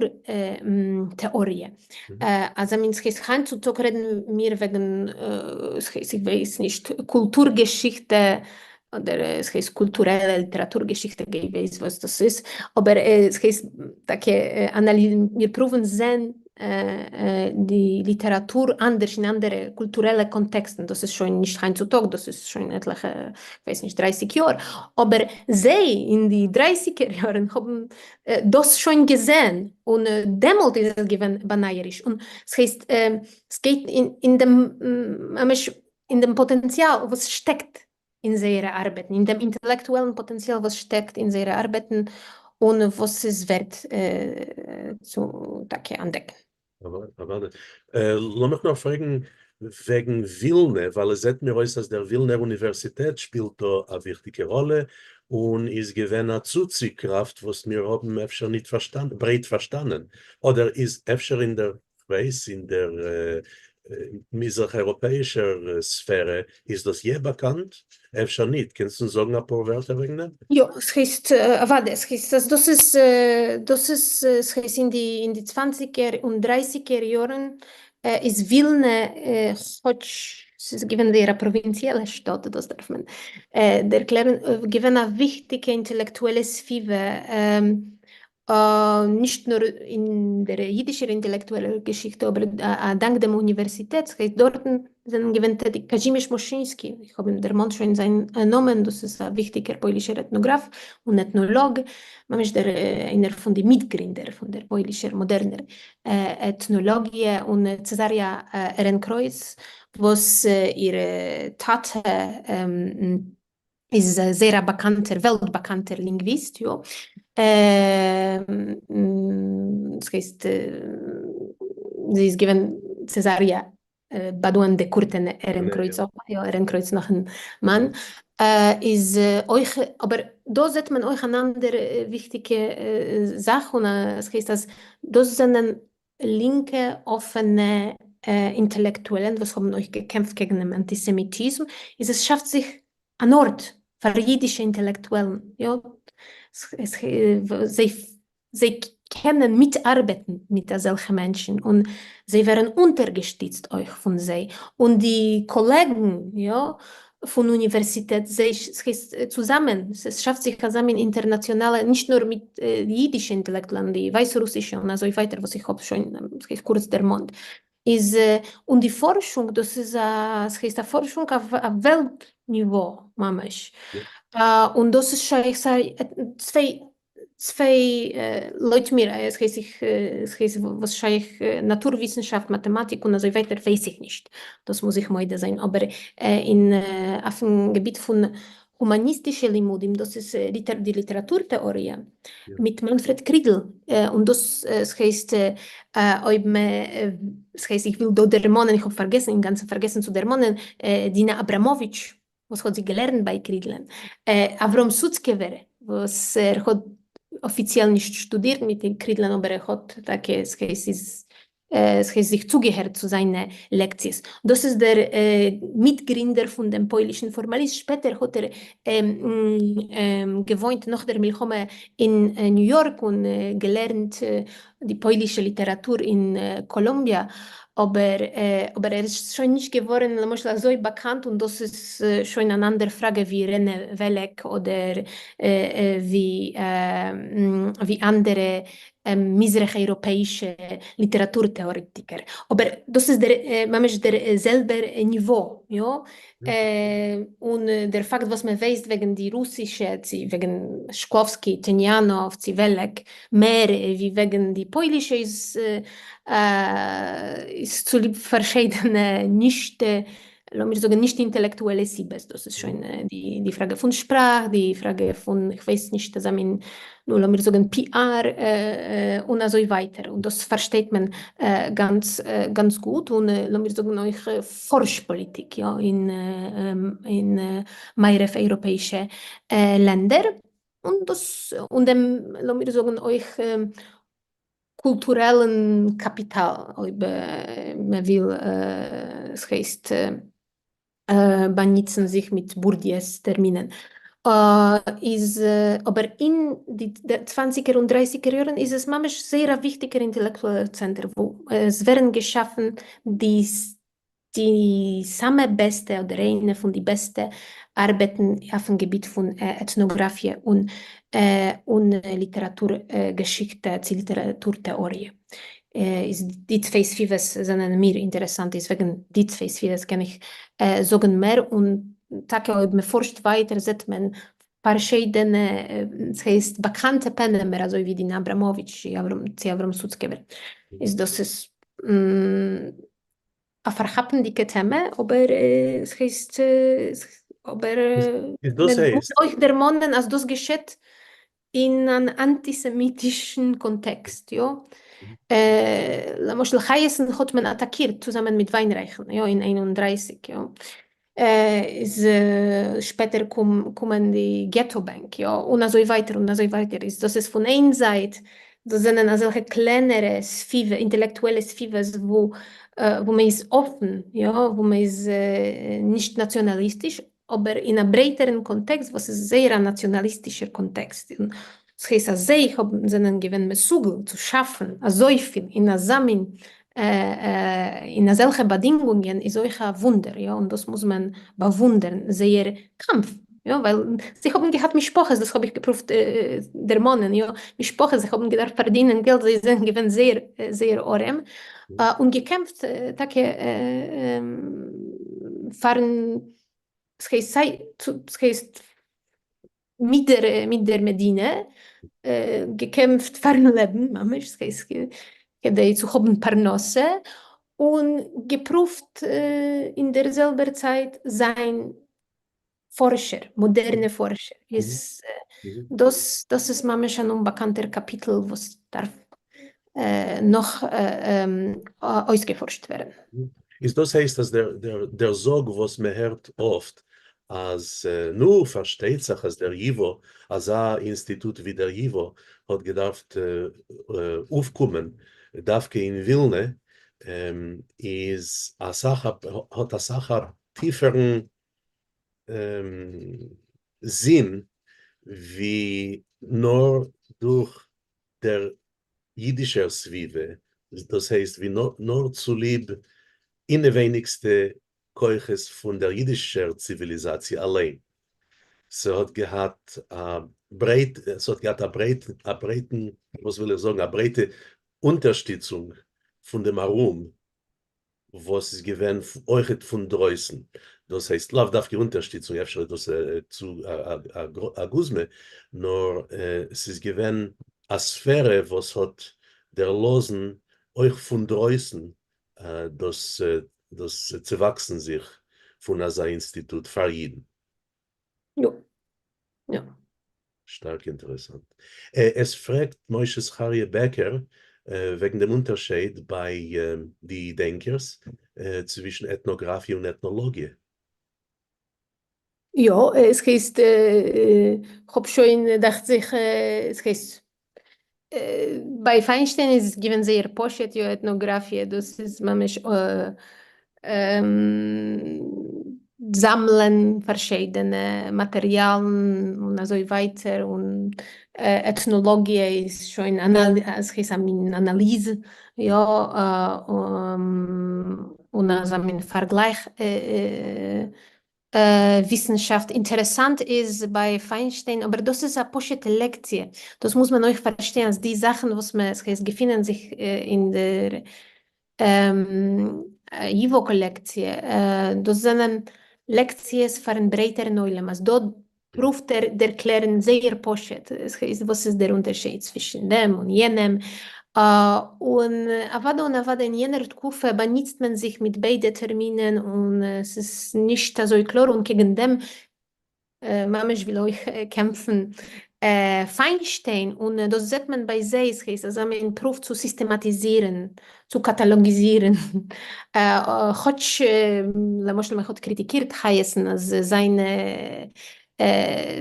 טעאריע. אזא מין ס'הייסט היינט צו טאג רעדן מיר וועגן ס'הייסט איך ווייס נישט קולטור געשיכטע אדער ס'הייסט קולטורעלע ליטעראטור געשיכטע גיי ווייס וואס דאס איז אבער ס'הייסט טאקע מיר פרואוון זען די ליטעראטור אנדערש אין אנדערע קולטורעלע קאנטעקסטן דאס איז שוין נישט היינט צו טאג דאס איז שוין עטליכע כ'ווייס נישט דרייסיג יאר אבער זיי אין די דרייסיגער יארן האבן דאס שוין געזען און דעמאלט איז עס געווען באנייעריש און ס'הייסט ס'גייט אין דעם ממש אין דעם פאטענציאל וואס שטעקט אין זייערע ארבעטן, אין דעם אינטעלעקטועלן פאטענציאל וואס שטעקט אין זייערע ארבעטן און וואס ס'איז ווערט צו טאקע אנטדעקן. אוודאי. לאמיך נאר פרעגן וועגן ווילנע, ווייל עס זעט מיר אויס אז דער ווילנער אוניווערסיטעט שפילט דא א וויכטיגע ראלע, און איז געווען א צוצי-קראפט וואס מיר האבן אפשר ניט ברייט פארשטאנען, אדער איז אפשר אין דער כ'ווייס, אין דער מזרח אייראפעאישער ספערע איז דאס יע באקאנט? אפשר ניט, קענסט אונז זאגן אפאר ווערטער וועגן דעם? יא, ס'הייסט, אוודאי, ס'הייסט אז דאס איז, דאס איז, ס'הייסט אין די, אין די צוואנציגער און דרייסיגער יארן איז ווילנע, כאטש ס'איז געווען זייער א פראווינציעלע שטאט, דאס דארף מען דערקלערן, געווען א וויכטיגע אינטעלעקטועלע סביבה, נישט נאר אין דער יידישער אינטעלעקטועלער געשיכטע, אבער א דאנק דעם אוניווערסיטעט, ס'הייסט דארטן זענען געווען טעטיג קאזשימיש מושינסקי, איך האב אים דערמאנט שוין זיין נאמען, דאס איז א וויכטיגער פוילישער עטנאגראף און עטנאלאג, ממש דער איינער פון די מיטגרינדער פון דער פוילישער מאדערנער עטנאלאגיע, און צעזאריא ערענקרויץ, וואס איר טאטע איז זייער א באקאנטער, וועלט באקאנטער לינגוויסט, יא. ס'הייסט, זי איז געווען צעזאריא באדואן דע קורטען ערענקרויץ, יא, ערענקרויץ נאכן מאן, איז אויך, אבער דא זעט מען אויך אן אנדער וויכטיגע זאך, און ס'הייסט אז דאס זענען לינקע אפענע אינטעלעקטועלן וואס האבן אויך געקעמפט קעגן דעם אנטיסעמיטיזם, איז עס שאפט זיך אן ארט פאר אידישע אינטעלעקטועלן, יא, זיי זיי קענען מיטארבעטן מיט אזעלכע מענטשן און זיי ווערן אונטערגעשטיצט אויך פון זיי, און די קאלעגן יא פון אוניווערסיטעט, זיי ס'הייסט צוזאמען, עס שאפט זיך אזא מין אינטערנאציאנאלע, נישט נאר מיט די אידישע אינטעלעקטואלן, די ווייסרוסישע און אזוי ווייטער וואס איך האב שוין ס'הייסט קורץ דערמאנט, איז און די פארשונג דאס איז א ס'הייסט א פארשונג אויף וועלט ניווא ממש, און דאס איז שייך סיי צוויי צוויי לויט מיר עס הייסט איך עס הייסט וואס שייך נאטור-וויסנשאפט מאטעמאטיק און אזוי ווייטער ווייס איך נישט דאס מוז איך מודה זיין אבער אין אויפן געביט פון הומאניסטישע לימודים דאס איז די ליטעראטור טעאריע מיט מאנפרעד קרידל און דאס עס הייסט אויב מע עס הייסט איך וויל דא דערמאנען איך האב פארגעסן אינגאנצן פארגעסן צו דערמאנען דינה אבראמאוויטש וואס האט זיך געלערנט ביי קרידלען, אברהם סוצקעווער וואס ער האט אפיציעל נישט שטודירט מיט קרידלען אבער ער האט טאקע עס הייסט עס הייסט זיך צוגעהערט צו זיינע לעקציעס, דאס איז דער מיטגרינדער פון דעם פוילישן פארמאליזם, שפעטער האט ער געוואוינט נאך דער מלחמה אין ניו יארק און געלערנט די פוילישע ליטעראטור אין קאלומביע, אבער אבער ער איז שוין נישט געווארן למשל אזוי באקאנט און דאס איז שוין אן אנדער פראגע ווי רענע וועלעק אדער ווי ווי אנדערע מזרח אייראפעאישע ליטעראטור טעארעטיקער, אבער דאס איז דער ממש דער זעלבער ניווא, יא? און דער פאקט וואס מען ווייסט וועגן די רוסישע, צו וועגן שקלאווסקי, טעניאנאוו, צו וועלעק, מער ווי וועגן די פוילישע איז איז צוליב פארשיידענע נישט, לאמיר זאגן נישט אינטעלעקטועלע סיבות, דאס איז שוין די פראגע פון שפראך, די פראגע פון כ'ווייס נישט אזא מין נו לאמיר זאגן PR און אזוי ווייטער, און דאס פארשטייט מען גאנץ גאנץ גוט, און לאמיר זאגן אויך פארש-פאליטיק יא אין אין מערב אייראפעאישע לענדער, און דאס און דעם לאמיר זאגן אויך קולטורעלן קאפיטאל אויב מען וויל ס'הייסט באנוצן זיך מיט בורדיע'ס טערמינען, איז אבער אין די צוואנציגער און דרייסיגער יארן איז עס ממש זייער א וויכטיגער אינטעלעקטועלער צענטער וואו עס ווערן געשאפן די די סאמע בעסטע אדער איינע פון די בעסטע ארבעטן אויפן געביט פון עטנאגראפיע און און ליטעראטור געשיכטע צי ליטעראטור טעאריע. איז די צוויי סביבות זענען מיר אינטערעסאנט איז וועגן די צוויי סביבות קען איך זאגן מער און טאקע אויב מען פארשט ווייטער זעט מען פארשידענע ס'הייסט באקאנטע פענעמער אזוי ווי דינה אבראמאוויטש צי אברהם סוצקעווער איז דאס איז א פארכאפנדיגע טעמע, אבער עס הייסט, אבער איז דאס מען מוז הייסט. אויך דערמאנען אז דאס געשעט אין אן אנטיסעמיטישן קאנטעקסט, יא. למשל חייעס'ן האט מען אטאקירט צוזאמען מיט וויינרייכן, יא, אין 31, יא. איז שפעטער קומען די געטא בענק, יא, און אזוי ווייטער און אזוי ווייטער, איז דאס איז פון איין זייט, דאס זענען אזעלכע קלענערע סביבה, אינטעלעקטועלע סביבות וואו וואו מען איז אפן, יא, וואו מען איז נישט נאציאנאליסטיש, אבער אין א ברייטערן קאנטעקסט וואס איז זייער א נאציאנאליסטישער קאנטעקסט, און דאס הייסט אז זיי האבן זענען געווען מסוגל צו שאפן אזויפיל אין אזא מין אין אזעלכע באדינגונגען איז אויך א וואונדער, יא, און דאס מוז מען באוואונדערן זייער קאמף, יא, ווייל זיי האבן געהאט משפחות, דאס האב איך געפרואווט דערמאנען, יא, משפחות, זיי האבן געדארפט פארדינען געלט, זיי זענען געווען זייער זייער ארעם, און געקעמפט טאקע פארן, ס'הייסט סיי, ס'הייסט מיט דער מיט דער מדינה געקעמפט פארן לעבן ממש, ס'הייסט כדי צו האבן פרנסה, און געפרואווט אין דער זעלבער צייט זיין פארשער, מאדערנע פארשער, איז דאס דאס איז ממש אן אומבאקאנטער קאפיטל וואס דארף נאך אויסגעפארשט ווערן. איז דאס הייסט אז דער דער זאג וואס מען הערט אפט אז נו פארשטייט זיך אז דער ייווא, אזא אינסטיטוט ווי דער ייווא האט געדארפט אויפקומען דווקא אין ווילנע, איז אסאך האט אסאך א טיפערן זין ווי נאר דורך דער. יידישער סביבה, דאס הייסט ווי נאר צוליב אינעווייניגסטע כוחות פון דער יידישער ציוויליזאציע אליין. ס'האט געהאט א ברייט, ס'האט געהאט א ברייט, א ברייטן, וואס וויל איך זאגן, א ברייטע אונטערשטיצונג פון דעם ארום וואס איז געווען אויכעט פון דרויסן, דאס הייסט לאו דווקא אונטערשטיצונג, אפשר איז דאס צו א גוזמא, נאר ס'איז געווען א ספערע וואס האט דערלאזן אויך פון דרויסן דאס דאס צעוואקסן זיך פון אזא אינסטיטוט פאר אידן. יא. יא. שטארק אינטערעסאנט. עס פרעגט משה זכריה בעקער וועגן דעם אונטערשייד ביי די דענקערס צווישן עטנאגראפיע און עטנאלאגיע. יא, עס הייסט, כ'האב שוין דאכט זיך, עס הייסט, ביי פיינשטיין איז געווען זייער פשוט, יא, עטנאגראפיע דאס איז ממש זאמלען פארשידענע מאטעריאלן און אזוי ווייטער, און עטנאלאגיע איז שוין עס הייסט א מין אנאליז, יא, און אזא מין פארגלייך וויסנשאפט. אינטערעסאנט איז ביי פיינשטיין, אבער דאס איז א פשוטע לעקציע, דאס מוז מען אויך פארשטיין אז די זאכן וואס מען עס געפינען זיך אין דער ייוואו קאלעקציע, דאס זענען לעקציעס פארן ברייטערן עולם, אז דא פרואווט ער דערקלערן זייער פשוט וואס איז דער אונטערשייד צווישן דעם און יענעם, און אוודאי און אוודאי אין יענער תקופה באנוצט מען זיך מיט ביידע טערמינען און ס'איז נישט אזוי קלאר און קעגן דעם ממש וויל אויך קעמפן פיינשטיין און דאס זעט מען ביי זיי, ס'הייסט אזא מין פרואוו צו סיסטעמאטיזירן, צו קאטאלאגיזירן, כאטש למשל מען האט קריטיקירט חייעס'ן אז זיינע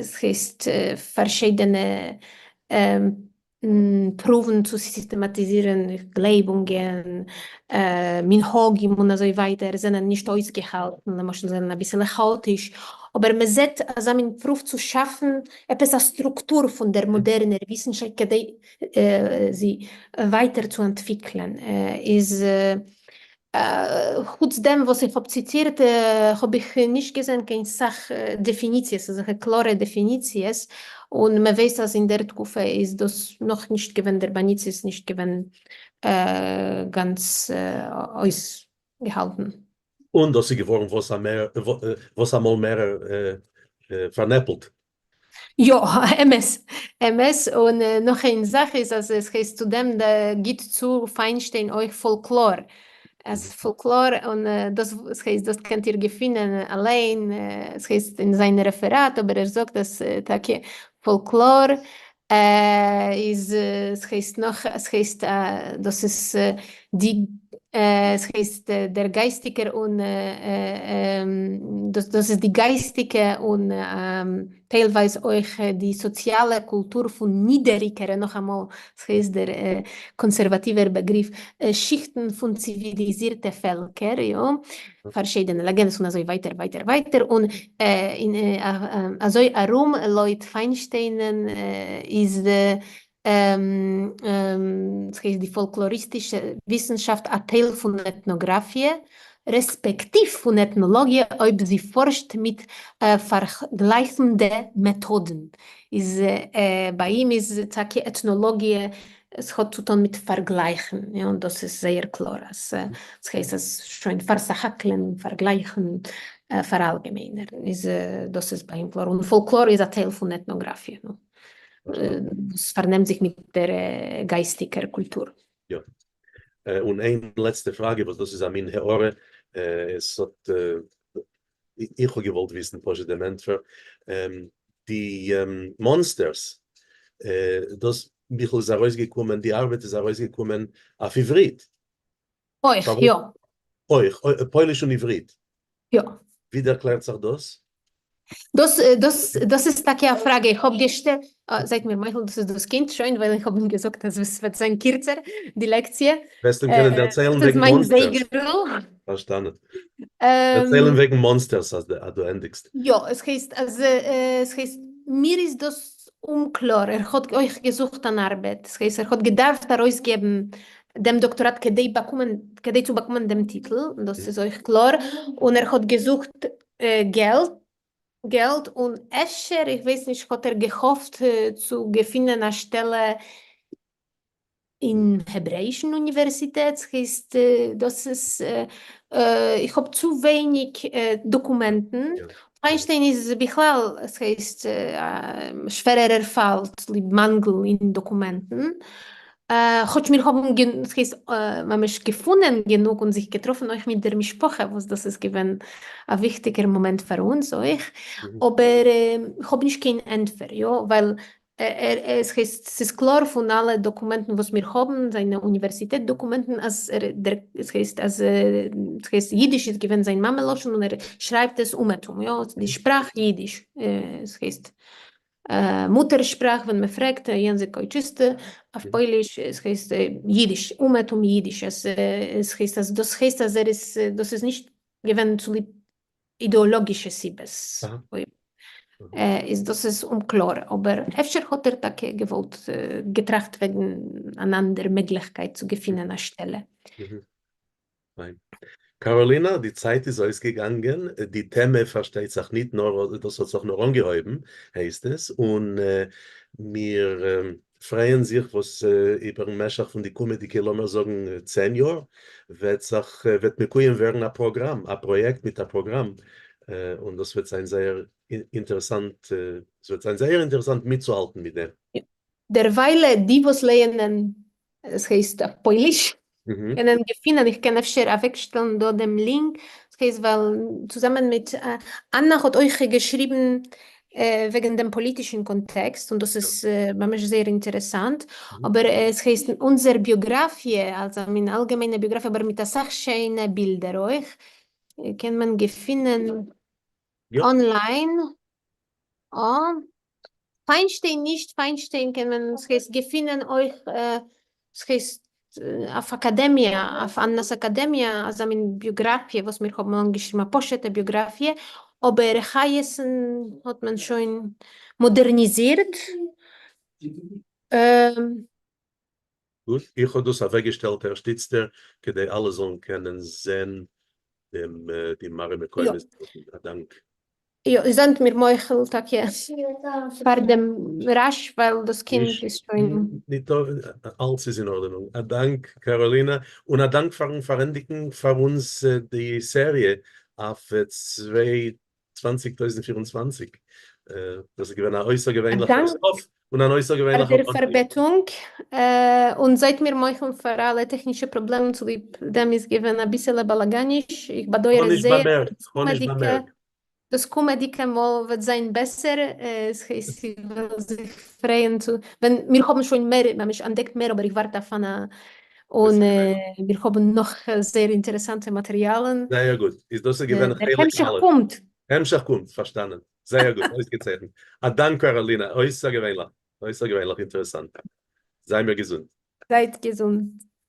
ס'הייסט פארשידענע פרואוון צו סיסטעמאטיזירן גלייבונגען, מנהגים און אזוי ווייטער זענען נישט אויסגעהאלטן, למשל זענען אביסעלע כאאטיש, אבער מען זעט אזא מין פרואוו צו שאפן עפעס א סטרוקטור פון דער מאדערנער וויסנשאפט כדי זי ווייטער צו אנטוויקלען, איז חוץ דעם וואס איך האב ציטירט האב איך נישט געזען קיין סך דעפיניציעס, אזעלכע קלארע דעפיניציעס, און מען ווייסט אז אין דער תקופה איז דאס נאך נישט געווען, דער באנוץ איז נישט געווען גאנץ אויסגעהאלטן. און דאס איז געווארן וואס אמאל מערער פארנעפלט. יא, אמת, אמת, און נאך איין זאך איז אז עס הייסט צו דעם גיט צו פיינשטיין אויך פאלקלאר, אז פאלקלאר און דאס הייסט דאס קענט איר געפינען אליין, עס הייסט אין זיין רעפעראט, אבער ער זאגט אז טאקע פאלקלאר איז עס הייסט נאך עס הייסט דאס איז די עס הייסט דער גייסטיגער און דאס דאס איז די גייסטיגע און טיילווייז אויך די סאציאלע קולטור פון נידעריגערע נאכאמאל עס הייסט דער קאנסערוואטיווער באגריף שיכטן פון ציוויליזירטע פעלקער יא פארשידענע לעגענדעס און אזוי ווייטער ווייטער ווייטער און אזוי ארום לויט פיינשטיינען איז ס'הייסט די פאלקלאריסטישע וויסנשאפט א טייל פון עטנאגראפיע, רעספעקטיוו פון עטנאלאגיע אויב זי פארשט מיט פארגלייכנדע מעטאדן, איז ביי אים איז טאקע עטנאלאגיע עס האט צו טון מיט פארגלייכן, און דאס איז זייער קלאר אז ס'הייסט אז שוין פארסך-הכל'ען, פארגלייכן, פאראלגעמיינערן, איז דאס איז ביי אים קלאר, און פאלקלאר איז א טייל פון עטנאגראפיע, וואס פארנעמט זיך מיט דער גייסטיקער קולטור. יא. און איין לעצטע פראגע וואס דאס איז א מין הערה, עס האט איך האב געוואלט וויסן פשוט דעם ענטפער, די מאנסטערס, דאס ביכל איז ארויסגעקומען, די ארבעט איז ארויסגעקומען אויף עברית. אויך, יא. אויך, פויליש און עברית. יא. ווי דערקלערט זיך דאס? דאס דאס דאס איז טאקע א פראגע איך האב געשטעלט, זייט מיר מוחל דאס איז דאס קינד שוין ווייל איך האב אים געזאגט אז עס וועט זיין קירצער די לעקציע. וועסט אים קענען דערציילן וועגן מאנסטערס. פארשטאנען. דערציילן וועגן מאנסטערס אז דו ענדיגסט. יא, עס הייסט אז עס הייסט מיר איז דאס. אומקלאר, ער האט אויך געזוכט אן ארבעט, ס'הייסט ער האט געדארפט ארויסגעבן דעם דאקטאראט כדי באקומען, כדי צו באקומען דעם טיטל, דאס איז אויך קלאר, און ער האט געזוכט געלט, געלט, און אפשר, איך ווייס נישט, האט ער געהאפט צו געפינען א שטעלע אין העברעאישן אוניווערסיטעט, ס'הייסט דאס איז, איך האב צו ווייניג דאקומענטן, פיינשטיין איז בכלל, ס'הייסט א שווערערער פאל צוליב מאנגל אין דאקומענטן, כאטש מיר האבן ס'הייסט ממש געפונען גענוג און זיך געטראפן אויך מיט דער משפחה וואס דאס איז געווען א וויכטיגער מאמענט פאר אונז אויך, אבער איך האב נישט קיין ענטפער, יא, ווייל עס הייסט ס'איז קלאר פון אלע דאקומענטן וואס מיר האבן, זיינע אוניווערסיטעט דאקומענטן, אז ער דער עס הייסט אז עס הייסט אידיש איז געווען זיין מאמע לשון און ער שרייבט עס אומעטום, יא, די שפראך אידיש, עס הייסט מוטער שפראך ווען מען פרעגט język ojczysty אויף פויליש, עס הייסט אידיש, אומעטום אידיש, עס הייסט אז דאס הייסט אז ער איז דאס איז נישט געווען צוליב אידעאלאגישע סיבות, אויב איז דאס איז אומקלאר, אבער אפשר האט ער טאקע געוואלט געטראכט וועגן אן אנדער מעגליכקייט צו געפינען א שטעלע. פיין. קאראלינא, די צייט איז אויסגעגאנגען, די טעמע פארשטייט זיך ניט נאר, דאס האט זיך נאר אנגעהויבן הייסט עס, און מיר פרייען זיך וואס איבערן משך פון די קומעדיגע לאמיר זאגן 10 יאר וועט זיך וועט מקוים ווערן א פראגראם, א פראיעקט מיט א פראגראם, און דאס וועט זיין זייער אינטערעסאנט, עס וועט זיין זייער אינטערעסאנט מיטצוהאלטן מיט דעם. דערוויילע די וואס לייענען, עס הייסט אויף פויליש, קענען געפינען, איך קען אפשר אוועקשטעלן דא דעם לינק, עס הייסט ווייל צוזאמען מיט אננא האט אויך געשריבן וועגן דעם פאליטישן קאנטעקסט, און דאס איז ממש זייער אינטערעסאנט, אבער עס הייסט אונזער ביאגראפיע, אלזא מין אלגעמיינע ביאגראפיע אבער מיט אסאך שיינע בילדער אויך, קען מען געפינען online. פיינשטיין נישט פיינשטיין קען מען ס'הייסט געפינען אויך ס'הייסט אויף אקאדעמיע אויף אננא'ס אקאדעמיע אזא מין ביאגראפיע וואס מיר האבן אנגעשריבן א פשוטע ביאגראפיע אבער חיות'ן האט מען שוין מאדערניזירט. גוט, איך האב דאס אוועקגעשטעלט ערשט איצטער כדי אלע זאלן קענען זען דעם די מראה מקומות, א דאנק. יא, איר זענט מיר מוחל טאקע פאר דעם רעש ווייל דאס קינד איז שוין. ניטא, אלץ איז אין ארדענונג. א דאנק קאראלינא, און א דאנק פארן פארענדיגן פאר אונז די סעריע אויף 2024. דאס איז געווען א אויסערגעווענליכער סוף און אן אויסערגעווענליכער פאר דער פארבעטונג, און זייט מיר מוחל פאר אלע טעכנישע פראבלעמען, צוליב דעם איז געווען אביסעלע באלאגאניש, איך באדויער עס זייער, דאס קומעדיגע מאל וועט זיין בעסער, איך וועל זיך פרייען צו ווען מיר האבן שוין מער, ממש אנטדעקט מער, אבער איך ווארט אויף אן און מיר האבן נאך זייער אינטערעסאנטע מאטריאלן. זייער גוט, איז דאס איז געווען חלק א'. דער המשך קומט. המשך קומט, פארשטאנען. זייער גוט, אויסגעצייכנט. א דאנק קאראלינא, אויסערגעווענליך, אויסערגעווענליך אינטערעסאנט. זיי מיר געזונט. זייט געזונט.